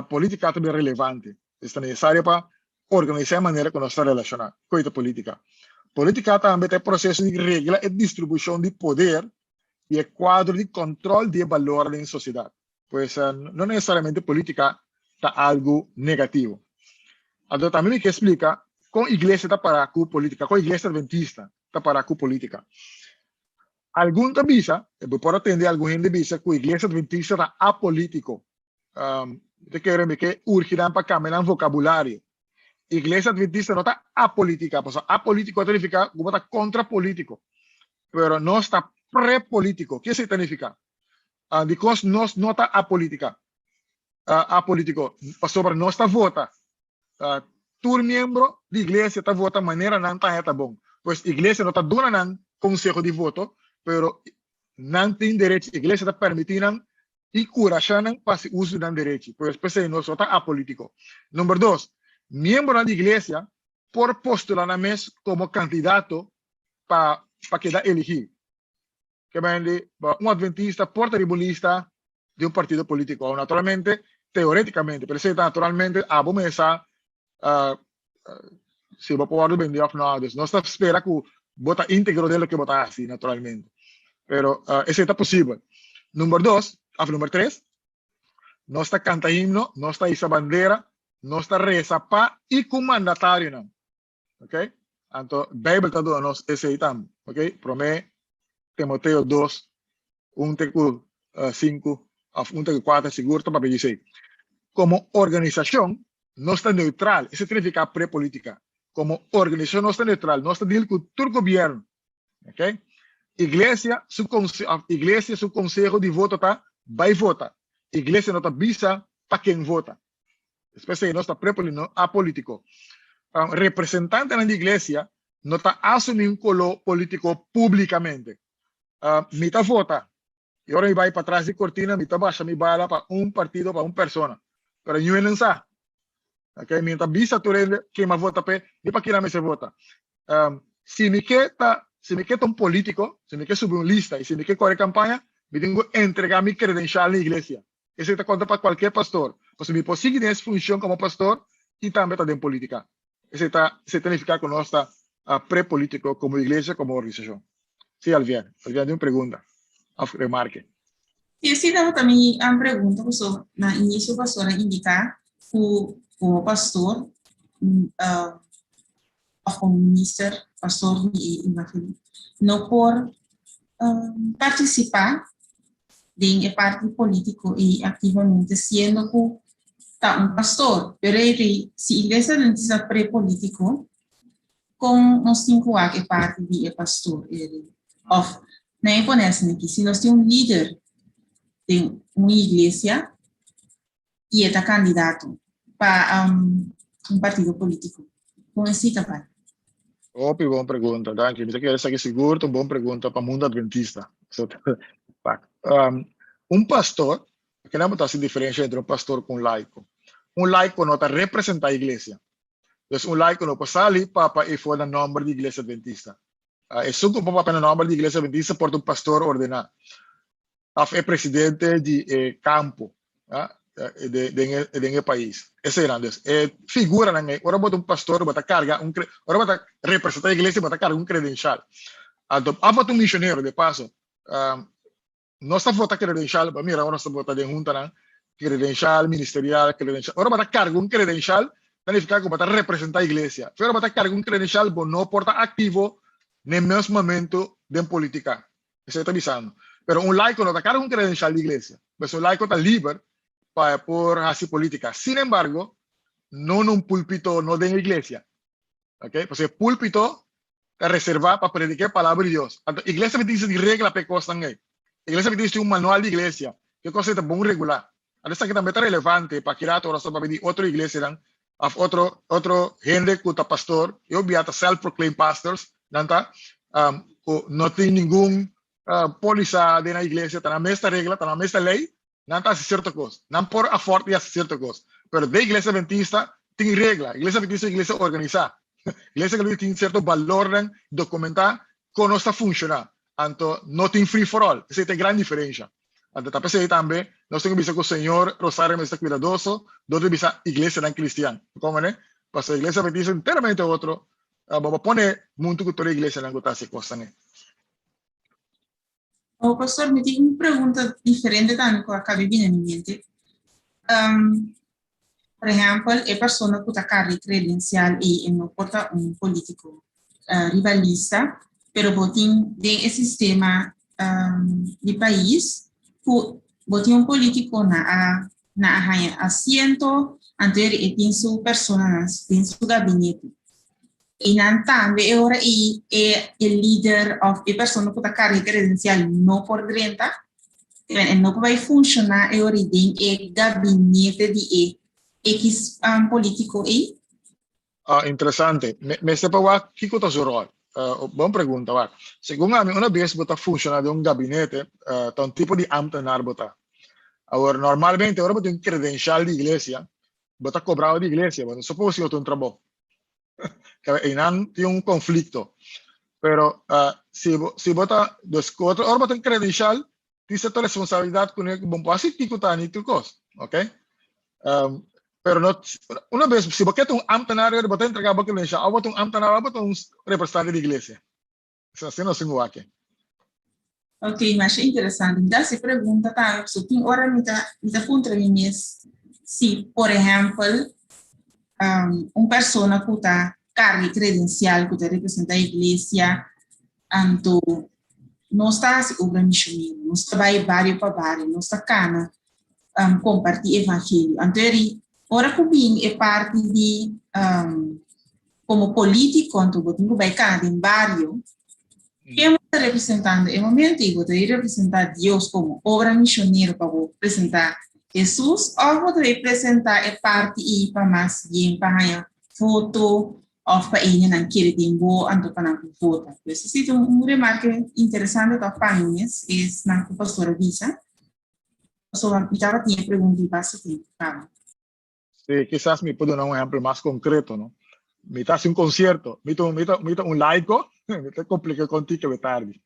polítika ta bira relevante. Es ta nesesario pa organisá e manera ku nos ta relashoná. Koi ta polítika? Polítika tambe ta e proseso di regla e distribushon di poder i e kuadro di kòntròl di e balor den sosiedat. Pues no nesesariamente polítika ta algu negativo. Anto tambe mi ke splika kon iglesia ta pará ku polítika, kon iglesia adventista ta pará ku polítika. Algun ta bisa, bo por a tende algun hende bisa ku iglesia adventista ta apolítiko. Mi ta kere mi ke urgi nan pa kambia nan vokabulario. Iglesia Adventista no ta apolítica, pasobra apolítico ta nifica cu bo ta contra político. Pero nos ta prepolítico. Ke esei ta nifica? Dikos nos no ta apolítica? Apolítico, pasobra nos ta vota. Tur miembro di iglesia ta vota manera nan ta haña ta bon. Pues iglesia no ta duna nan conseho di voto, pero nan tin derecho, iglesia ta permiti nan i kurashá nan pa hasi uso di nan derechi. Pues p'esei nos no ta apolítiko. Number dos, miembronan di iglesia por postulá nan mes komo kandidato pa pa keda eligí. Ke mende, un adventista por ta riba un lista di un partido polítiko. Naturalmente, teorétikamente, pero esei ta naturalmente abo mes sa si bo por wòrdu bendí òf nò. Dus nos ta spera ku bo ta íntegro den loke bo ta hasi, naturalmente. Pero esei ta posibel. Number dos, òf number tres, nos ta kanta himno, nos ta hisa bandera, nos ta resa pa i ku mandatarionan. Ok? Anto Bijbel ta duna nos esei tambe. Ok? Promé Timoteo 2, 1 te ku 5 òf 1 te ku 4 sigur ta papia di esei. Komo organisashon nos ta neutral, esei ta nifiká pre-polítika. Komo organisashon nos ta neutral, nos ta deal ku tur gobièrnu. Ok? Iglesia su iglesia su konseho di voto ta bai vota. Iglesia no ta bisa pa ken vota. P'esei nos ta pre-polítiko, no apolítiko. Representantenan di iglesia no ta asumí un koló polítiko públikamente. Mi ta vota i ora mi bai patras di kortina mi ta basha mi bala pa un partido, pa un persona. Pero niun hende sa. Ok, mi no ta bisa tur hende ken mi a vota p'e ni pa kina mester vota. Si mi ke ta, si mi ke ta un polítiko, si mi ke subi un lista i si mi ke kore kampaña, mi tin ku entregá mi kredenshal na iglesia. Esei ta konta pa kualkier pastor, pasobra mi por sigui den es funshon komo pastor i tambe ta den politika. Esei ta esei ta nifiká ku nos ta pre-politiko komo iglesia, komo organisashon. Sí, Alvian. Alvian tin un pregunta òf remarke. Sí, esei tabata mi pregunta, pasobra na inisio pastor a indiká ku komo pastor òf komo minister, pastor mi imagino, no por partisipá den e parti polítiko ei aktivamente siendo ku ta un pastor. Pero ei si Iglesia Adventista pre-polítiko, kon nos tin ku wak e parti di e pastor ei? Òf nan e pone asina aki, si nos tin un lider den un iglesia i e ta kandidato pa un partido polítiko, kon esei ta bai? Hopi bon pregunta, danki. Mi ta kere esaki sigur ta un bon pregunta pa mundo adventista. Un pastor, kinan bo ta hasi diferensha entre un pastor ku un laiko? Un laiko no ta representá iglesia. Dus un laiko no por sali papia efo na nòmber di iglesia adventista. Esun ku por papia na nòmber di iglesia adventista por ta un pastor ordená. Of e presidente di e kampo den e pais. Eseinan dus e figuranan ei, ora bo ta un pastor bo ta karga un ora bo ta representá e iglesia bo ta karga un kredenshal. Anto of bo ta un mishonero de paso. Nos ta vota kredenshal, bo mira ora nos ta vota den huntanan, kredenshal ministerial, kredenshal. Ora bo ta karga un kredenshal ta nifiká ku bo ta representá iglesia. Si ora bo ta karga un kredenshal bo no por ta aktivo n'e mes momento den politika. Esei ta bisando. Pero un laiko no ta karga un kredenshal di iglesia. Pues un laiko ta liber pa e por hasi politika. Sin embargo, no na un pulpito, no den iglesia. Ok? Pasobra e pulpito ta reservá pa prediká e palabra di Dios. Anto iglesia Adventista tin regla pa e kosnan ei. Iglesia Adventista tin un manual di iglesia ku e kos ei ta bon regulá. Anto esaki tambe ta relevante pa kila ora nos ta papia di otro iglesianan òf otro otro hende ku ta pastor, i hopi bia ta self-proclaimed pastors, nan ta ku no tin ningun polisa den nan iglesia, ta nan mes ta regla, ta nan mes ta lei, nan ta hasi sierto kos. Nan por afford di hasi sierto kos. Pero den iglesia adventista tin regla. Iglesia adventista ta un iglesia organisá. Iglesia adventista tin sierto balornan dokumentá kon nos ta funshoná. Anto no tin free for all. Esei ta e gran diferensha. Anto ta p'esei tambe nos tin ku bisa ku Señor Rosario mester ta kuidadoso dor di bisa iglesianan kristian. Komo ne? Pasobra iglesia adventista enteramente otro. Bo por pone huntu ku tur e iglesianan ku ta hasi e kosnan ei. Oh, pastor, mi tin un pregunta diferente tambe ku a kabe bini na mi mente. Um, por ehèmpel, e persona ku ta karga e kredensial ei e no por ta un polítiko uh, riba lista, pero bo tin den e sistema um, di pais ku bo tin un polítiko na a na a haña asiento, anto e tin su personanan den su gabinete. I nan tambe e ora ei e e lider òf e persona ku ta karga e kredensial no por drenta, e no por bai funshoná e ora ei den e gabinete di e ekis polítiko ei. Ah, interesante. Mester pa wak kiko ta su ròl. Bon pregunta, wak. Segun ami, una bes bo ta funshoná den un gabinete, ta un tipo di ámtenar bo ta. Awor, normalmente ora bo tin un kredenshal di iglesia, bo ta kobrado di iglesia, bo no supos si bo ta un trabou. Einan tin un konflikto. Pero si bo si bo ta dus ku otro ora bo tin kredenshal tin sierto responsabilidat kuné ku bo no por hasi kiko ta ni tur kos, oke. Pero no una bes si bo ke ta un ámtenar bo ta entregá bo kredenshal òf bo ta un ámtenar òf bo ta un representante di iglesia. Asina nos tin ku wak. Ok, masha interesante. Mi ta hasi pregunta tambe, pasobra tin ora mi ta mi ta puntra mi mes si, por ehèmpel, un persona ku ta karga e kredensial ku ta representá iglesia, anto nos ta hasi obra mishonero, nos ta bai bario pa bario, nos ta kana kompartí evangelio. Anto eri ora ku bin e parti di Komo polítiko anto bo tin ku bai kana den bario, ken bo ta representando e momento ei? Bo ta bai representá Dios komo obra mishonero pa bo presentá Hesus òf bo ta bai presentá e parti ei pa mas bien pa haña voto òf pa hendenan kere den bo anto pa nan por vota? Pues esei ta un remarke interesante tòg pa mi mes, esnan ku pastor a bisa. Pasobra mi tabatin e pregunta ei basta tempu kaba. Sí, kisas mi por duna un ehempel mas konkreto, no? Mi ta hasi un konsierto, mi ta, mi ta, mi ta un laiko, mi ta komplika kontigo be tardi.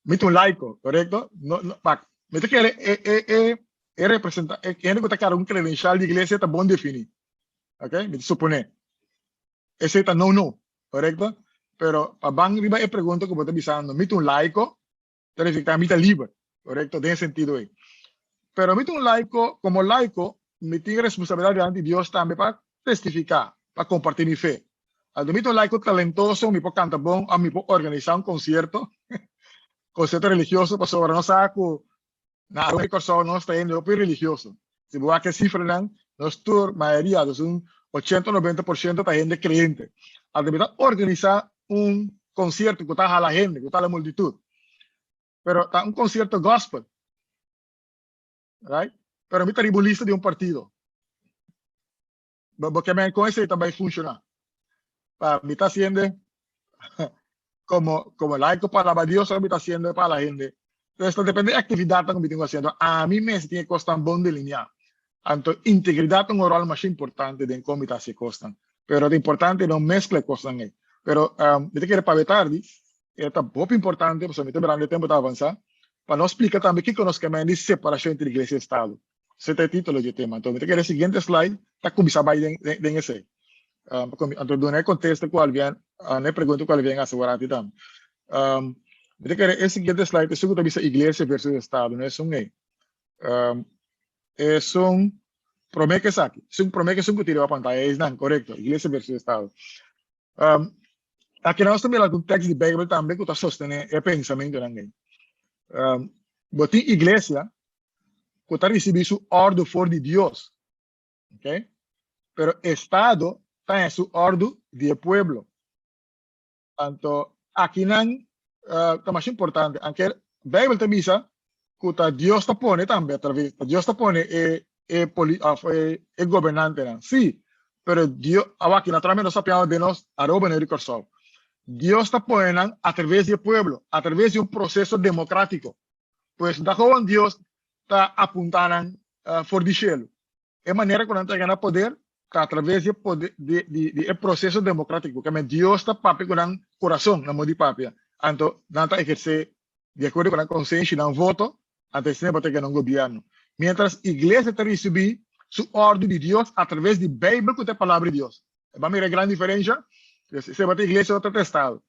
Mi ta un laiko, korekto? No, no, pak, mi ta kere e, e, e, e representa, e hende ku ta kara un kredenshal di iglesia ta bon definí. Ok? Mi ta suponé. Esei ta no no, korekto? Pero pa ban riba e pregunta ku bo ta bisando, mi ta un laiko, Ta nifiká mi ta liber, korekto? Den e sentido ei. Pero mi ta un laiko, komo laiko mi tin responsabilidat dilanti di Dios tambe pa testifiká, pa kompartí mi fe. Anto mi ta un laiko talentoso, mi por kanta bon òf mi por organisá un konsierto, konsierto religioso, pasobra nos sa ku na Aruba i Kòrsou nos ta hende hopi religioso. Si bo wak e sifranan, nos tur, mayoria, dus un ochenta o 90% ta hende kreyente. Anto mi ta organisá un konsierto ku ta hala hende, ku ta hala multitut. Pero ta un konsierto gospel. Right? Pero mi ta riba un lista di un partido. Bo, bo ke men kon esei ta bai funshoná? Pa mi ta hasiendo komo, komo laico pa alaba Dios o mi ta hasiendo pa hala hende? Entonces ta depende di e aktividatnan ku mi tin ku hasiendo. Ami mes tin e kosnan bon delineá. Anto integridat ta un ròl masha importante den kon mi ta hasi e kosnan. Pero ta importante no meskla e kosnan ei. Pero mi ta kere pabia tardi, e ta hopi importante pasobra mi ta mirando e tempu ta avansá, pa nos splika tambe kiko nos ke men di separashon entre iglesia i estado. Esei ta e título dje tema. Anto mi ta kere e siguiente slide ta kuminsá bai den den esei. Anto duna e kontesta ku Alvien, na e pregunta ku Alvien hasi warati tambe. Mi ta kere e siguiente slide esun ku ta bisa iglesia versus estado, no esun ei. Esun promé ku esaki, esun promé ku esun ku tira riba pantaya esnan, korekto, iglesia versus estado. Aki nos ta mira algun tekst di Beibel tambe ku ta sostené e pensamentunan ei. Bo tin iglesia ku ta risibí su òrdu for di Dios, okay? Pero estado ta haña su òrdu di e pueblo. Anto akinan ta mas importante, anke Bijbel ta bisa ku ta Dios ta pone tambe atraves, ta Dios ta pone e e poli of e e gobernantenan. Sí, pero Dios, awaki naturalmente nos ta papiando den nos Aruba, Boneiru i Kòrsou. Dios ta pone nan atraves di e pueblo, atraves di un proseso demokratiko. Pues no ta gewoon Dios ta apuntá nan for di shelu. E manera ku nan ta gana poder ta atraves di e poder di di di e proseso demokratiko. Ke men Dios ta papia ku nan kurason, nan modo di papia. Anto nan ta ehersé di akuerdo ku nan konsenshi, nan voto, anto esei bo ta gana un gobièrnu. Miéntras iglesia ta risibí su òrdu di Dios atraves di Beibel ku ta e Palabra di Dios. Bo a mira e gran diferensha? Esei bo ta iglesia otro ta estado.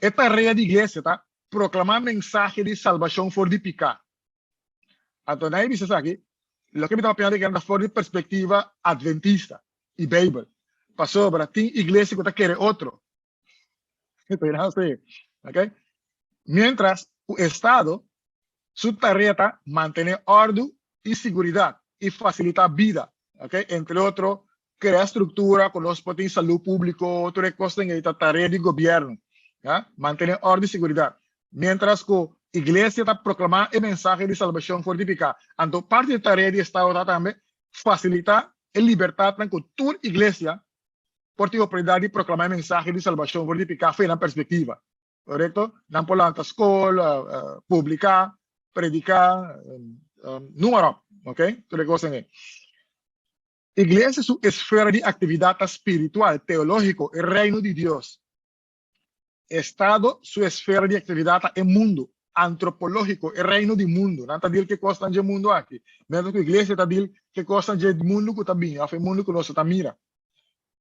E tarea di iglesia ta proklamá mensahe di salbashon for di piká. Anto nan e bisa esaki, loke mi ta papia di ta for di perspektiva adventista i Beibel. Pasobra tin iglesia ku ta kere otro. Ok? Mientras ku estado su tarea ta mantené òrdu i siguridat i fasilitá bida. Ok? Entre otro, krea struktura ku nos por tin salú públiko, tur e kosnan ei ta tarea di gobièrnu. Ya? Mantené òrdu i siguridat. Mientras ku iglesia ta proklamá e mensahe di salbashon for di piká. Anto parti di tarea di estado ta tambe fasilitá e libertatnan ku tur iglesia por tin oportunidat di proklamá e mensahe di salbashon for di piká fe nan perspektiva. Korekto? Nan por lanta skol, publiká, prediká, numa ròp. Ok? Tur e kosnan ei. Iglesia su esfera di aktividat ta spiritual, teológiko, e Reino di Dios. Estado su esfera di aktividat ta e mundu, antropológiko, e reino di mundu. Nan ta dil ku e kosnan dje mundu aki, miéntras ku iglesia ta dil ku e kosnan dje mundu ku ta bini òf e mundu ku nos ta mira.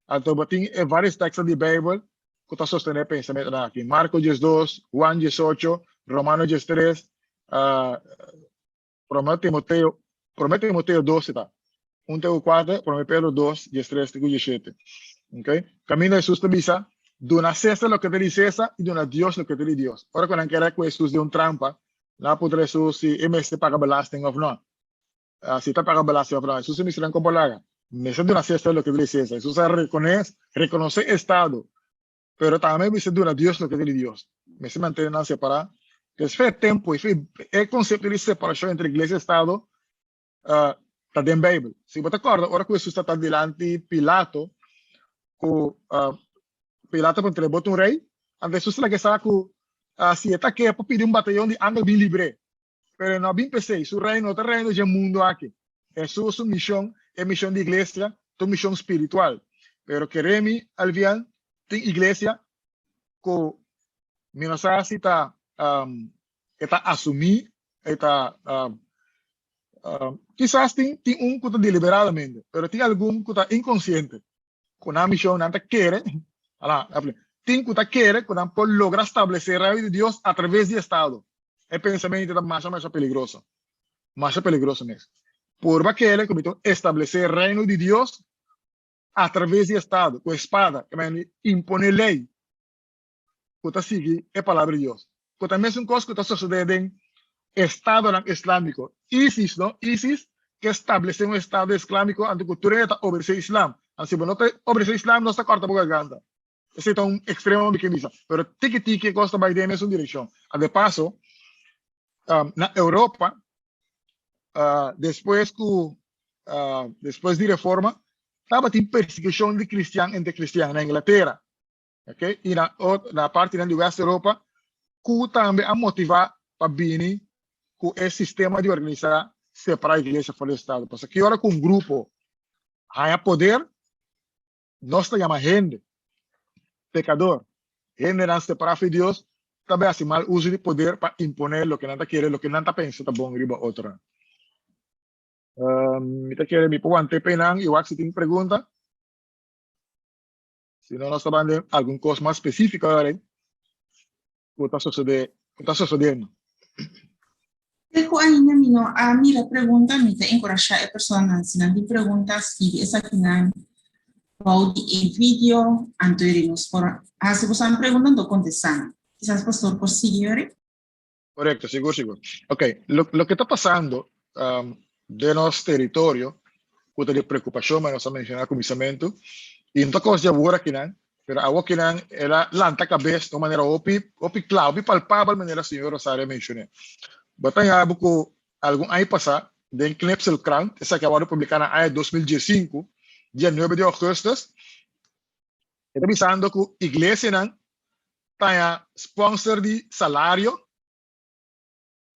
Anto bo tin e vários teksto di Beibel ku ta sostené e pensamentunan aki, Marko 12, Huan 18, Romano 13, Promé Timoteo, Promé Timoteo 12 ta. Un te ku kuater, Promé Pedro 2, 13 te ku 17. Okay? Kaminda Hesus ta bisa, duna César loke ta di César i duna Dios loke ta di Dios. Ora ku nan kere ku Hesus den un trampa, nan a puntra Hesus si e mester paga belasting òf no. Si e ta paga belasting òf no. Hesus a bisa nan kon por laga. Mester duna César loke ta di César. Hesus a rekonosé estado. Pero tambe mester duna Dios loke ta di Dios. Mester mantene nan separá. Pues fe e tempu i fe e konsepto di separashon entre iglesia i estado ta den Beibel. Si bo ta kòrda ora ku Hesus ta dilanti Pilato, ku Pilato a puntra, Bo ta un rei? Anto Hesus a laga sa ku si e ta ke por pidi un batayon di angel bin libr'é. Pero e no a bin p'esei. Su reino no ta reino dje mundu aki. Hesus su mishon, e mishon di iglesia, ta un mishon spiritual. Pero kere mi, Alvian, tin iglesia ku mi no sa si ta e ta asumí, e ta kisas tin tin un ku ta deliberadamente, pero tin algun ku ta inkonsiente ku nan mishon, nan ta kere, ala, tin ku ta kere ku nan por logra stablesé Reino di Dios atraves di estado. E pensamentu ta masha masha peligroso, masha peligroso mes. Purba kere ku mi ta establesé Reino di Dios atraves di estado, ku espada, ke men imponé lei ku ta sigui e Palabra di Dios. Ku ta mesun kos ku ta sosodé den estadonan islámiko. ISIS, no? ISIS ke stablesé un estado islámiko anto ku tur hende ta obedesé islam. Anto si bo no ta obedesé islam nos ta kòrta bo garganta. Esei ta un ekstremo mi ke bisa. Pero tiki tiki e kos ta bai den e mesun direkshon. A de paso, na Europa, despues ku despues di reforma tabatin persekushon di kristian entre kristian na Inglatera. Ok, i na na partinan di West Europa ku tambe a motivá pa bini ku e sistema di organisá separá iglesia for di estado. Pasobra ki ora ku un grupo haña poder, nos ta yama hende pekador, hendenan separá for di Dios ta bai hasi mal uso di poder pa imponé loke nan ta kere, loke nan ta pensa ta bon riba otronan. Mi ta kere mi por want'é p'e nan i wak si tin pregunta. Si no nos ta ban den algun kos mas spesífiko ahora ku ta sosodé, ku ta sosodiendo. Te ku ainda mi no a mira pregunta, mi ta enkurashá e personanan si nan tin pregunta skibi esakinan bou di e video, anto eri nos por hasi boso pregunta anto kontestá nan. Kisas pastor por sigui ori? Korekto, sigur sigur. Ok, loke ta pasando den nos teritorio ku ta di preokupashon, manera nos a menshoná na kuminsamentu, i no ta kos di awor akinan. Pero awor kinan el a lanta kabes na un manera hopi, hopi kla, hopi palpabel manera señor Rosario a menshoné. Bo ta haña bo ku algun aña pasá den Knipselkrant, esaki a wòrdu publiká na aña 2015, dia nuebe di ougùstùs, e ta bisando ku iglesianan ta haña spònser di salario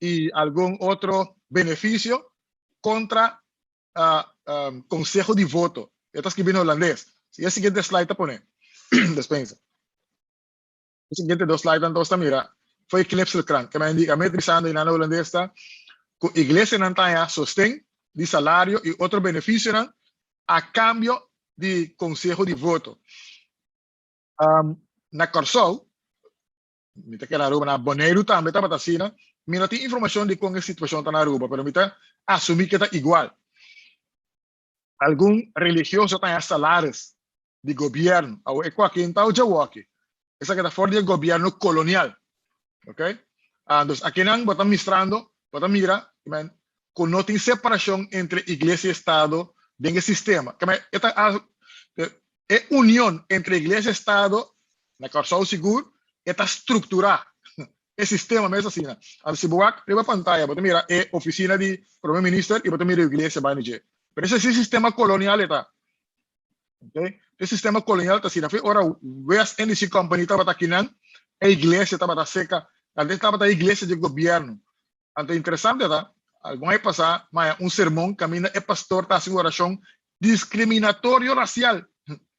i algun otro benefisio kontra konseho di voto. E ta skibi na hulandes. Si e siguiente slide ta pone, despensa. E siguiente dos slide nan ta mira foi Knipselkrant. Ke men di, mi bisando na hulandes ta ku iglesianan ta haña sosten di salario i otro benefisionan a kambio di konseho di voto. Na Kòrsou, Mi ta kere Aruba, na Boneiru tambe tabata asina. Mi no tin informashon di kon e situashon ta na Aruba, pero mi ta asumí ke ta igual. Algun religioso ta haña salaris di gobièrnu. Awor e kuakin ta djawoki. Esaki ta for di e gobièrnu kolonial. Ok? Dus akinan bo ta mistrando, bo ta mira, men, ku no tin separashon entre iglesia i estado den e sistema. Ke men, e ta E union entre iglesia i estado na Kòrsou sigur e ta strukturá e sistema mes asina. Anto si bo wak riba pantaya bo ta mira e ofisina di prome minister i bo ta mira e iglesia banda dje. Pero esei si sistema kolonial e ta. Ok. E sistema kolonial ta asina. Fi ora West Indische Company tabata akinan e iglesia tabata seka. Antes tabata e iglesia di gobièrnu. Anto interesante ta, algun aña pasá maya un sermon kaminda e pastor ta hasi un orashon diskriminatorio rasial.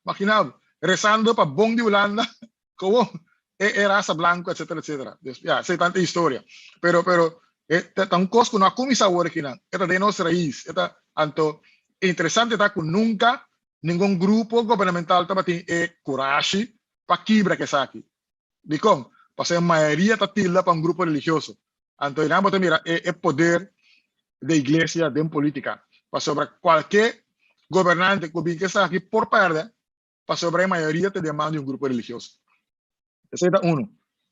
Magina bo, resando pa bon di Hulanda, komo e e rasa blanku etsetera etsetera. Dus ya, esei tanta historia. Pero pero e ta un kos ku no a kuminsá awor akinan, e ta den nos rais. E ta, anto interesante ta ku nunka ningun grupo gubernamental tabatin e kurashi pa kibra ku esaki. Dikon? Pasobra e mayoria ta tilda pa un grupo religioso. Anto einan bo ta mira e e poder di e iglesia den politica. Pasobra kualke gobernante ku bin ku esaki por pèrdè pasobra e mayoria ta den man di un grupo religioso. Esei ta unu.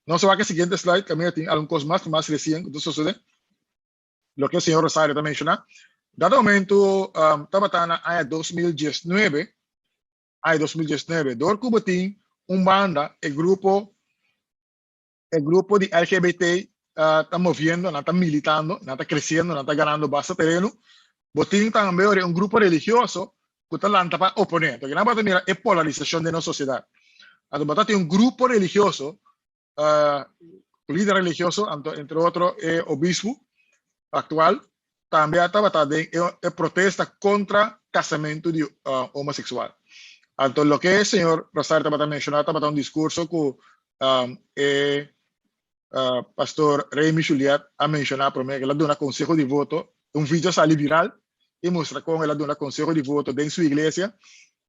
Nos a wak e siguiente slide kaminda tin algun kos mas mas resien ku ta sosodé. Loke señor Rosario ta menshoná. Dado momento tabata na aña 2019 aña 2019 dor ku bo tin un banda e grupo e grupo di LGBT ta moviendo, nan ta militando, nan ta creciendo, nan ta ganando basta tereno. Bo tin tambe ora un grupo religioso ku ta lanta pa opone. Entonces nan bo ta mira e polarisacion den nos sociedad. Anto bo ta tin un grupo religioso lider religioso, anto entre otro e obispo actual, tambe a tabata den e protesta contra casamento di homosexual. Anto loke e señor Rosario tabata menciona tabata un discurso cu e pastor Remy Juliet a menciona prome, el a duna conseho di voto, un video a sali viral y mustra con el a duna conseho di voto den su iglesia,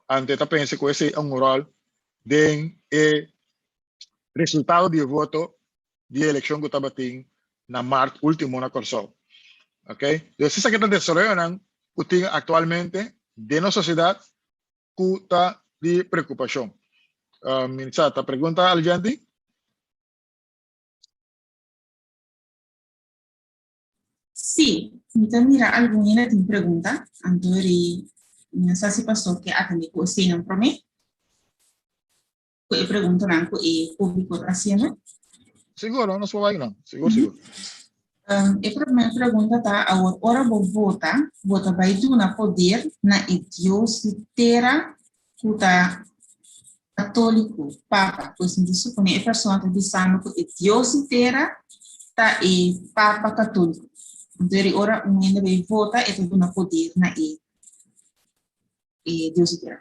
anto e ta pensa cu esey a un rol den e resultado di e voto di e elekshon ku tabatin na mart último na Kòrsou. Ok, dus esaki ta desaroyonan ku tin aktualmente den nos sosiedat ku ta di preokupashon. Minsa, ta pregunta algenti? Sí, mi ta mira algun hende tin pregunta, anto ri mi no sa si pastor ke atende ku eseinan promé. Ku e preguntanan ku e públiko ta hasiendo. Sigur, nos por bai nan. Sigur, sigur. E promé pregunta ta, awor ora bo vota, bo ta bai duna poder na e dios di tera ku ta katóliko, papa. Pues mi ta suponé e persona ta bisando ku e dios di tera ta e papa katóliko. Anto eri ora un hende bai vota e ta duna poder na e dios di tera.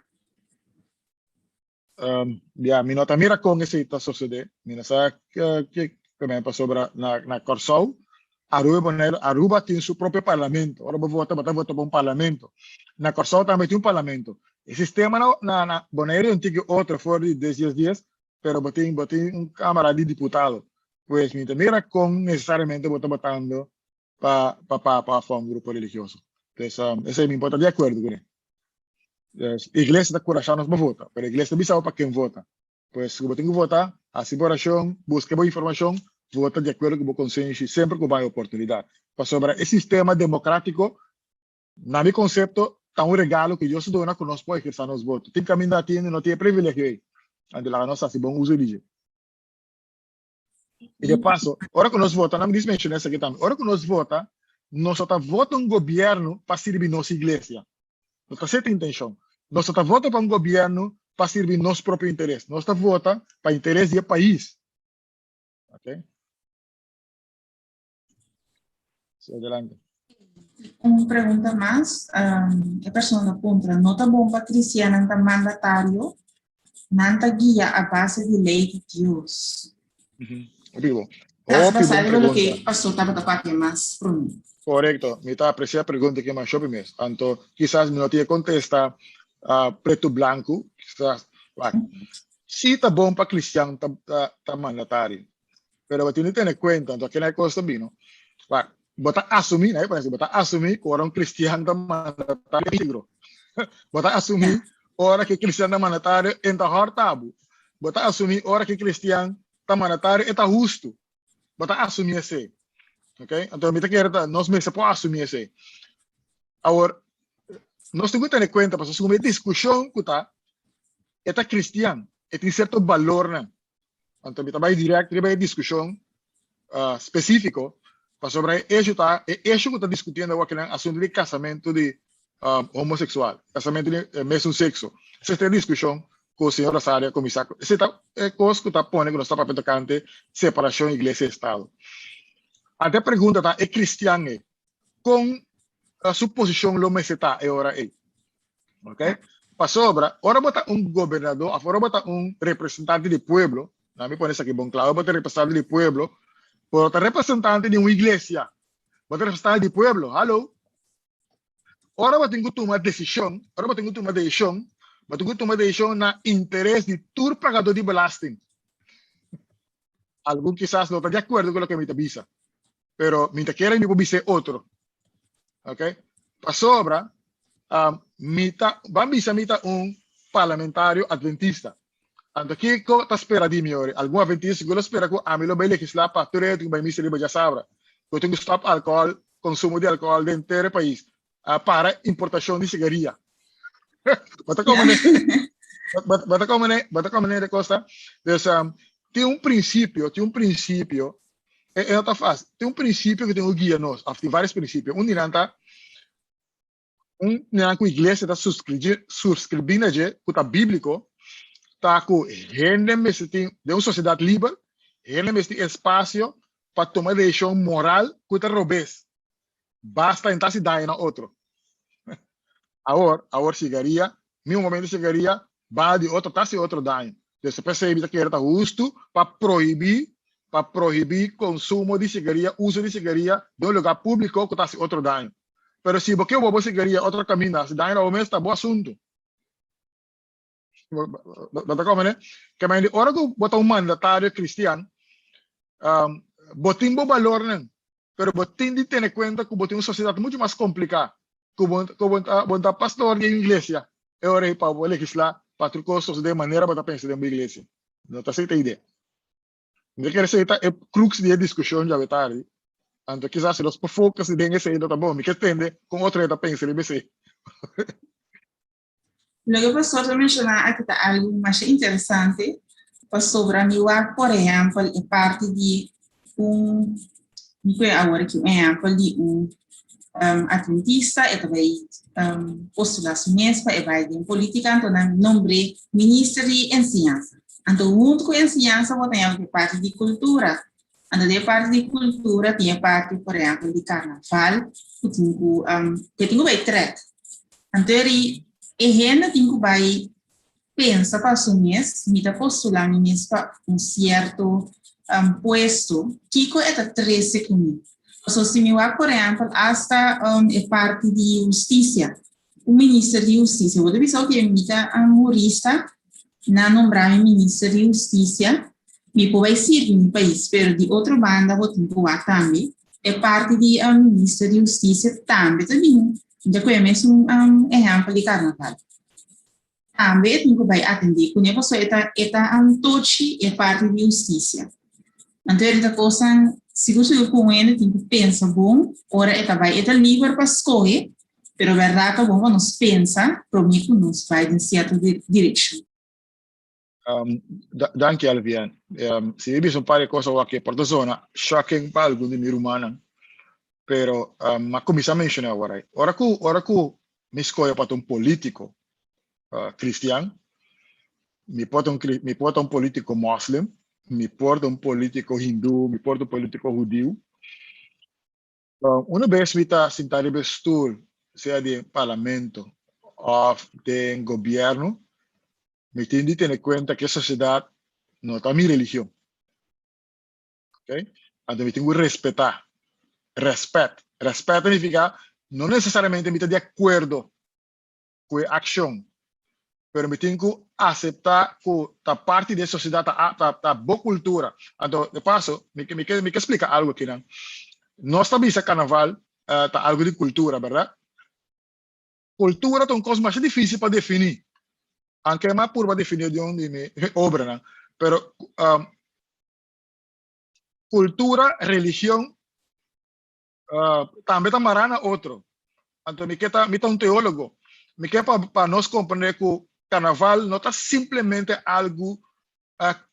Ya, mi no ta mira kon esei ta sosodé. Mi no sa ke men pasobra na na Kòrsou, Aruba i Boneiru, Aruba tin su propio parlamento. Ora bo vota, bo ta vota pa un parlamento. Na Kòrsou tambe tin un parlamento. E sistema na na na Boneiru un tiki otro for di dies dies dies, pero bo tin bo tin un Kámara di Diputado. Pues mi ta mira kon nesesariamente bo ta votando pa pa papa of pa un grupo religioso. Pues esei mi por ta di akuerdo kuné. Dus iglesia ta kurashá nos pa vota, pero iglesia ta bisa bo pa ken vota. Pues si bo tin ku vota, hasi bo orashon, buska bo informashon, vota di akuerdo ku bo konsenshi semper ku bo haña oportunidat. Pasobra e sistema demokratiko, na mi konsepto, ta un regalo ku Dios a duna ku nos por ehersá nos voto. Tin kaminda tin no tin e privilegio ei. Anto laga nos hasi bon uso di dje. I de paso, ora ku nos vota, nan mi dis menshoná esaki tambe, ora ku nos vota, nos no ta vota un gobièrnu pa sirbi nos iglesia. No ta seta intenshon. Nos no ta vota pa un gobièrnu pa sirbi nos propio interes. Nos ta vota pa interes di e pais. Ok? Sí, adelante. Un pregunta mas. Um, e persona puntra, no ta bon pa cristianan ta mandatario? Nan ta guia a base di ley di Dios. Hopi bon. Tas Hopi bon basado riba loke pregunta. pastor tabata papia mas promé. Correcto. Mi ta aprecia e pregunta aki mas hopi mes. Anto kisas mi no tin e contesta ah, preto blanco. Kisas, wak. Si ta bon pa cristian ta, ta, ta mandatario. Pero bo tin di tene cuenta, anto kena e cos ta bino. Wak, bo ta asumi, na e parece, bo ta asumi cu ora un cristian ta mandatario peligro. Bo ta asumi ora cu cristian ta mandatario en ta horta bo. Bo ta asumi ora cu cristian ta mandatario e ta husto. Bo ta asumi esey. Ok? Anto mi ta kere ta nos mester por asumi esey. Awor, nos tin cu tene cuenta, pasobra segun e discusion cu ta, e ta cristian, e tin cierto balornan. Anto mi ta bai direct riba e discusion specifico, pasobra e hecho ta, e hecho cu ta discutiendo awor kinan asunto di casamento di homosexual, casamento di mesun sexo. Esei ta e discusion cu señor Rosario a cuminsa cu. Esei ta e cos cu ta pone cu nos ta papia tocante separacion iglesia y estado. Anto e pregunta ta, e cristian ei, con su posicion lo mester ta e ora ei? Ok? Pasobra, ora bo ta un gobernador of ora bo ta un representante di pueblo, na mi pone esaki bon kla, ora bo ta representante di pueblo, bo no ta representante di un iglesia, bo ta representante di pueblo, hallo. Ora bo tin ku tuma desishon, ora bo tin ku tuma desishon, bo tin ku tuma desishon na interes di tur pagadó di belasting. Algun kisas no ta di akuerdo ku loke mi ta bisa, pero mi ta kere mi por bisa e otro. Ok? Pasobra, um, mi ta, ban bisa mi ta un parlamentario adventista. Anto kiko ta spera di mi ori? Algun adventista sigur lo spera ku ami lo bai legisla pa tur hende ku bai misa riba djasabra. Ku tin ku stop alkohol, konsumo di alkohol den henter e pais. Uh, para importashon di sigaria. Bo ta komprende? Bo ta komprende? Bo ta komprende de kosta? Dus, um, tin un prinsipio, tin un prinsipio E, e no ta fácil. Tin un principio que tin que guia nos, of tin varios principio. Un di nan ta, un di nan ku iglesia ta suscribi, suscribi na dje, ku ta bíblico, ta ku hende mester tin, den un sociedad liber, hende mester tin espacio pa tuma decision moral ku ta robes. Basta en ta hasi daño na otro. Awor, awor sigaria, mi un momento sigaria, banda di otro ta hasi otro daño. Entonces p'esei mi ta kere ta hustu pa prohibí, pa prohibí konsumo di sigaria, uso di sigaria den un lugá públiko ku ta hasi otro daño. Pero si bo ke bobo sigaria otro kaminda hasi daño na bo mes ta bo asuntu. Bo ta komprende? Ke men di ora ku bo ta un mandatario kristian, bo tin bo balornan, pero bo tin di tene kuenta ku bo tin un sosiedat muchu mas kompliká ku bo ku bo ta bo ta pastor di un iglesia e ora ei pa bo legislá pa tur kos sosodé manera bo ta pensa den bo iglesia. No ta esei ta idea. Mi ta kere esei ta e crux di e diskushon djawe tardi. Anto kisas si nos por focus den esei lo ta bon. Mi ke tende kon otro hende ta pensa riba esei. Loke pastor ta menshoná aki ta algu masha interesante, pasobra mi wak por ehèmpel e parti di un, mi koe awor aki un ehèmpel di un adventista, e ta bai postulá su mes pa e bai den polítika, anto nan nombr'é minister di enseñansa. Anto huntu ku enseñansa bo ta haña e parti di kultura. Anto den e parti di kultura tin e parti por ehèmpel di karnaval ku tin ku ku e tin ku bai trèk. Anto eri e hende tin ku bai pensa pa su mes, mi ta postulá mi mes pa un sierto puesto, kiko e ta trese ku mi? Pasobra si mi wak por ehèmpel asta e parti di hustisia, un minister di hustisia, bo ta bisa oke mi ta un hurista, nan nombra mi minister di hustisia, mi por bai sirbi mi pais, pero di otro banda bo tin ku wak tambe e parti di minister di hustisia tambe ta bin, mi ta kohe mesun ehèmpel di karnaval. Tambe e tin ku bai atendé kuné pasobra e ta e ta tochi e parti di hustisia. Anto e ta kosnan sigur sigur ku un hende tin ku pensa bon ora e ta bai. E ta liber pa skohe, pero bèrdat ta bon pa nos pensa promé ku nos bai den sierto direkshon. Danki Alvian. Si mi bisa un par di kos awor aki por ta zona shocking pa algun di mi rumannan, pero m'a kuminsá menshoná awor ei. Ora ku ora ku mi skohe pa ta un polítiko kristian, mi por ta un mi por ta un polítiko mòslem, mi por ta un polítiko hindú, mi por ta un polítiko hudiu. Una bes mi ta sintá riba e stul, sea den parlamento òf den gobièrnu, mi tin di tene kuenta ku e sosiedat no ta mi religion. Ok? Anto mi tin ku respetá. Rèspèt. Rèspèt ta nifiká no nesesariamente mi ta di akuerdo ku e akshon, pero mi tin ku aseptá ku ta parti di e sosiedat, ta ta ta bo kultura. Anto, de paso, mi ke mi ke mi ke splika algu akinan. Nos ta bisa karnaval ta algu di kultura, bèrdat? Kultura ta un kos masha difísil pa definí. Anke mi a purba definí den un di mi obranan, pero kultura, religion tambe ta mará na otro. Anto mi ke ta, mi ta un teólogo, mi ke pa pa nos komprendé ku karnaval no ta simplemente algu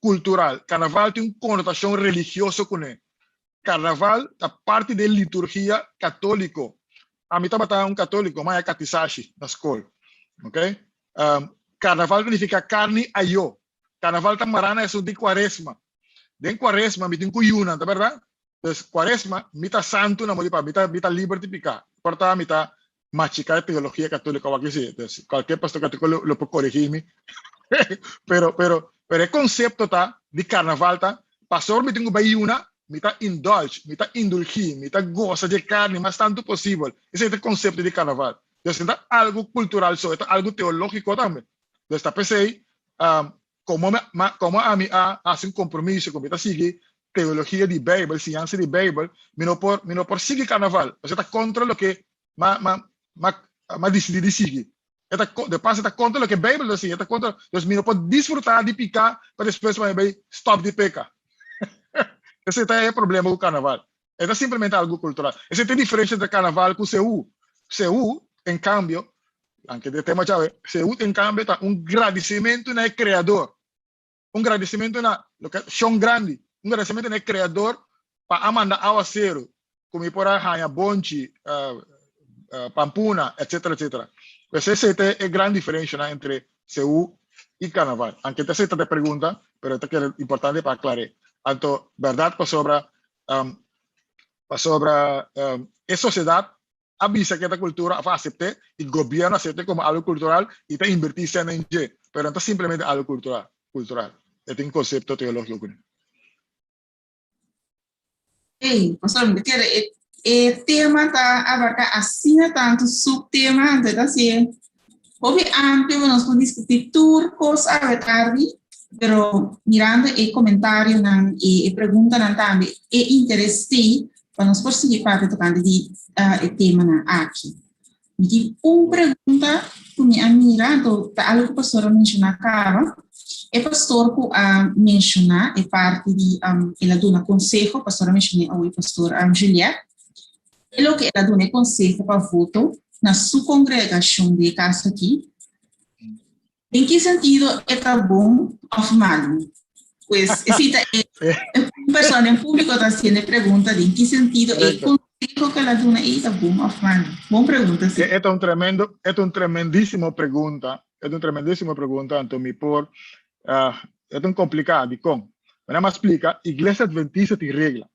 kultural. Karnaval tin un konotashon religioso kuné. Karnaval ta parti di e liturgia katóliko. Ami tabata un katóliko, mi a katisashi na skol. Ok. Karnaval ta nifiká karni ayó. Karnaval ta mará na esun di kuaresma. Den kuaresma mi tin ku yuna, ta bèrdat? Pues kuaresma mi ta santu na modi pa mi ta mi ta liber di piká. Por ta mi ta machiká e teologia katóliko awor aki si. Pues kualke pastor katóliko lo lo por korigí mi. Pero pero pero e konsepto ta di karnaval ta pasobra mi tin ku bai yuna mi ta indulge, mi ta indulgí, mi ta gosa di e karni mas tantu posibel. Esei ta e konsepto di karnaval. Pues no ta algu kultural so, e ta algu teológiko tambe. Pues ta p'esei Komo mi a, komo ami a hasi un kompromiso ku mi ta sigui teologia di Beibel, siñansa di Beibel, mi no por, mi no por sigui karnaval. Pasobra e ta kontra loke m'a, m'a, m'a, m'a disidí di sigui. E ta, de pas e ta kontra loke Beibel ta siña, e ta kontra, dus mi no por disfrutá di piká pa despues mi bai stòp di peka. Esei ta e problema ku karnaval. E ta simplemente algu kultural. Esei ta e diferensha entre karnaval ku seú. Seú, en kambio, Anke de tema chave, seú en kambio ta un gradisimentu na e Kreador. Un gradisimentu na loke Shon Grandi, un gradisimentu na e Kreador pa a manda awaseru ku mi por a haña bonchi, pampuna, etcetera, etcetera. Pues esei ta e gran diferenshanan entre seú i karnaval. Anke ta esei ta e pregunta, pero ta kere importante pa aklar'é. Anto, bèrdat pasobra pasobra e sosiedat a bisa ku e ta kultura òf a asept'é i gobièrnu a asept'é komo algu kultural i ta inbertí sèn den dje, pero no ta simplemente algu kultural, kultural. E tin konsepto teológiko kuné. Ey, pastor, mi ta kere e e tema ta abarká asina tantu subtema, anto e ta hasié hopi amplio pa nos por diskutí tur kos awe tardi, pero mirando e komentarionan i e preguntanan tambe, e interes t'ei pa nos por sigui papia tokante di e temanan aki. Mi tin un pregunta ku mi a mira, anto ta algu ku pastor a menshoná kaba. E pastor ku a menshoná e parti di el a duna konseho, pastor a menshoné awe, pastor Juliette, e loke el a duna e konseho pa voto na su kongregashon di e kaso aki, Den ki sentido e ta bon of malu? Pues esei ta e un persona den público ta haciendo e pregunta den ki sentido e conseho que la duna ei ta bon of malu. Bon pregunta, sí. E ta un tremendo, e ta un tremendísimo pregunta. E ta un tremendísimo pregunta, anto mi por, uh, e ta un complicá, dikon? Mi nada mas splika, Iglesia Adventista tin regla.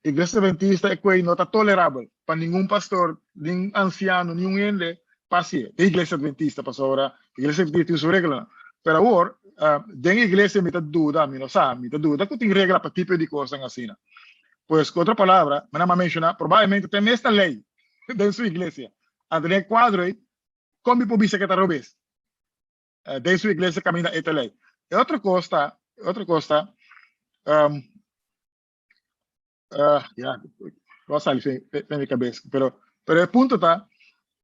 Iglesia Adventista e kuei no ta tolerabel pa ningun pastor, nin ansiano, niun hende pa hasié. Den Iglesia Adventista, pasobra Iglesia Adventista tin su reglanan. Pero awor, den iglesia mi ta duda, mi no sa, mi ta duda ku tin regla pa tipo di kosnan asina. Pues, ku otro palabra, mi nan a menshoná, probablemente te mes ta lei den su iglesia. Anto den e kuadro ei, kon mi por bisa ke ta robes? Den su iglesia kaminda e ta lei. E otro kos ta, e otro kos ta, ya, lo a sali fen mi cabeza, pero, pero e punto ta,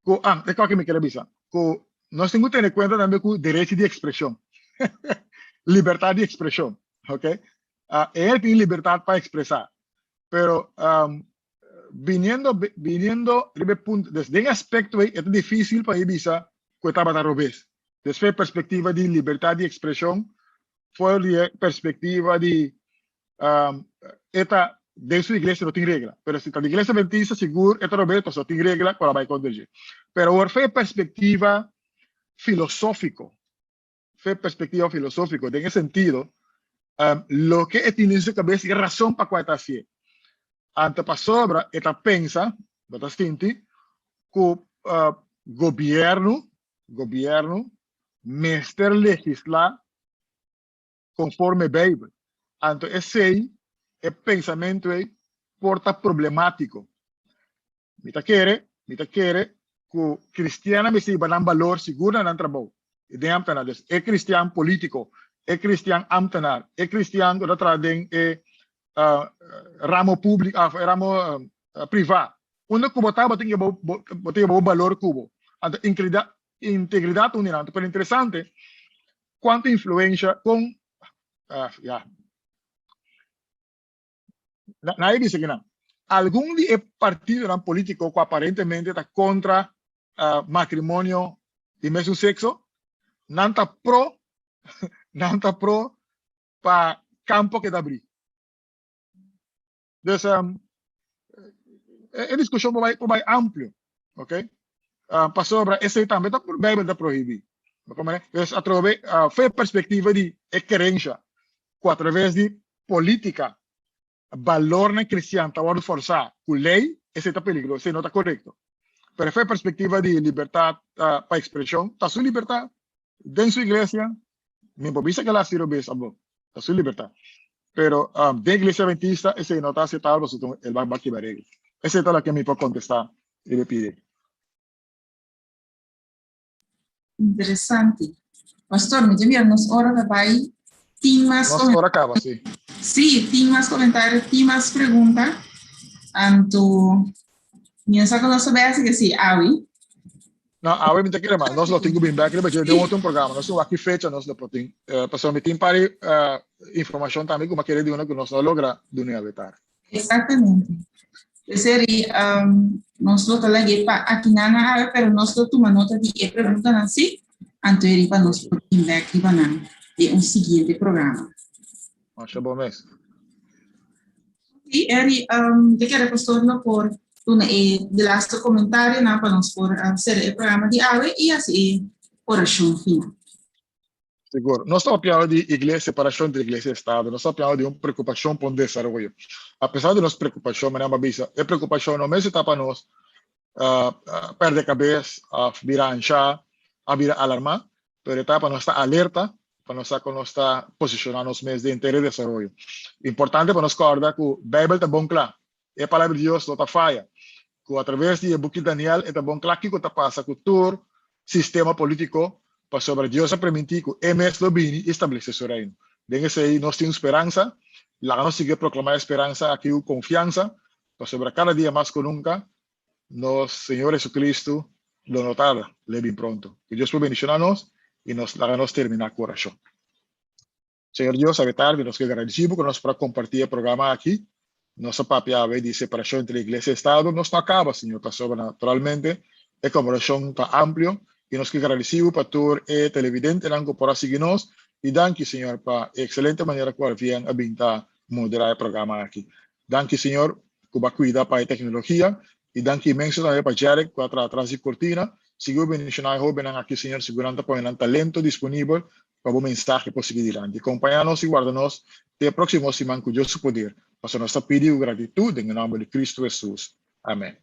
cu, ah, e cosa mi quiere bisa, cu nos tin cu tene cuenta tambe cu derecho di expresion, libertad di expresion, ok? Uh, el tin libertad pa expresa, pero viniendo, viniendo riba e punto, dus den aspecto ei, e ta difícil pa mi bisa cu e tabata robes. Desde perspectiva di libertad di expresion, For di e perspectiva di um, e ta den su iglesia no tin regla, pero si ta di iglesia adventista sigur e ta robes pasobra tin regla cu a bay contra dje. Pero awor for e perspectiva filosofico, for e perspectiva filosofico den e sentido um, loke e tin den su cabes y e razon pa cua e ta hacié. Anto pasobra e ta pensa, bo ta sinti, cu uh, gobierno, gobierno mester legisla konforme Beibel. Anto esei, e pensamentu ei por ta problemátiko. Mi ta kere, mi ta kere ku kristiannan mester hiba nan balor sigur na nan trabou i den ámtenar. Dus e kristian polítiko, e kristian ámtenar, e kristian ku ta traha den e ramo públiko òf e ramo privá. Unda ku bo ta, bo tin ke bo tin bo balor ku bo. Anto integridat un di nan. Pero interesante Cuanto influencia con uh, ya. Nadie dice que no. Algun di e partidonan politico cu aparentemente ta contra uh, matrimonio di mesun sexo, nan ta pro, nan ta pro pa campo keda abri. Dus um, e, e discussión por bai, por bai amplio, ok? Uh, pasobra esei tambe ta Bijbel ta prohibí. Dus atrobe uh, fe perspectiva di e kerencia ku a través di política balornan cristian ta wordo forzá ku ley, esei ta peligroso, esei no ta correcto. Pero fe perspectiva di libertad uh, pa expresión, ta su libertad den su iglesia, mi por bisa que la hasi robes abo, ta su libertad. Pero um, den iglesia adventista esei no ta aceptabel pasobra el ba ba kibra regla. Esei ta loke mi por contesta riba e pide. Interesante. Pastor, mi ta mira nos ora ta bai. Tin mas Nos ora caba, sí. Sí, tin mas comentario, tin mas pregunta. Anto, mi no sa con nos ta bai haci que sí, awi. No, awe mi ta kere mas. Nos lo tin ku bin bek riba dje den otro programa. Nos tin wak ki fecha nos lo por tin. Eh, pasobra mi tin par di eh, informashon tambe ku mi a kere duna ku nos no a logra duna awe tardi. Exactamente. Eseri, um, nos lo ta lag'é pa akinan awe, pero nos lo tuma nota di e preguntanan sí, anto eri pa nos por bin bek riba nan den un siguiente programa. Masha bon mes. Sí, Eri, um, te kere pastor lo por duna e de laatste comentarionan pa nos por uh, cera e programa di awe y haci e oracion final. Sigur. Nos ta papiando di iglesia, separacion entre iglesia y estado. Nos ta papiando di un preocupacion pa un desaroyo. A pesar di nos preocupacion, manera mi a bisa, e preocupacion no mester ta pa nos uh, uh, perde cabes of bira ansha, of bira alarma, pero e ta pa nos ta alerta, pa nos sa con nos ta posiciona nos mes den henter e desaroyo. Importante pa nos corda cu Bijbel ta bon cla. E Palabra di Dios no ta faya. Cu a traves di e buki Daniel e ta bon cla kico ta pasa cu tur sistema politico, pasobra Dios a permiti cu e mes lo bini y establece su reino. Den esey nos tin un speransa, laga nos sigui proclama e speransa aki cu confiansa, pasobra cada dia mas cu nunca nos Señor Jesucristo lo no tarda, lo e bin pronto. Cu Dios por bendiciona nos y nos laga nos termina cu oracion. Señor Dios, awe tardi nos ke gradeci bo cu nos por a comparti e programa aki. Nos a papia awe di separacion entre Iglesia y Estado. Nos no a caba, Señor, pasobra naturalmente e conversacion ta amplio y nos ke gradeci bo pa tur e televidentenan cu por a sigui nos y danki, Señor, pa e excelente manera cu Arvien a bin ta modera e programa aki. Danki Señor cu bo a cuida pa e tecnologia y danki inmenso tambe pa Jerick cu a traha tras di cortina. Sigui bo bendiciona e hobennan aki Señor, sigur nan ta pone nan talento disponibel pa bo mensahe por sigui dilanti. Compaña nos y warda nos te e proximo siman cu Dios su poder, pasobra nos ta pidi cu gratitud den e nomber di Cristo Jesus. Amen.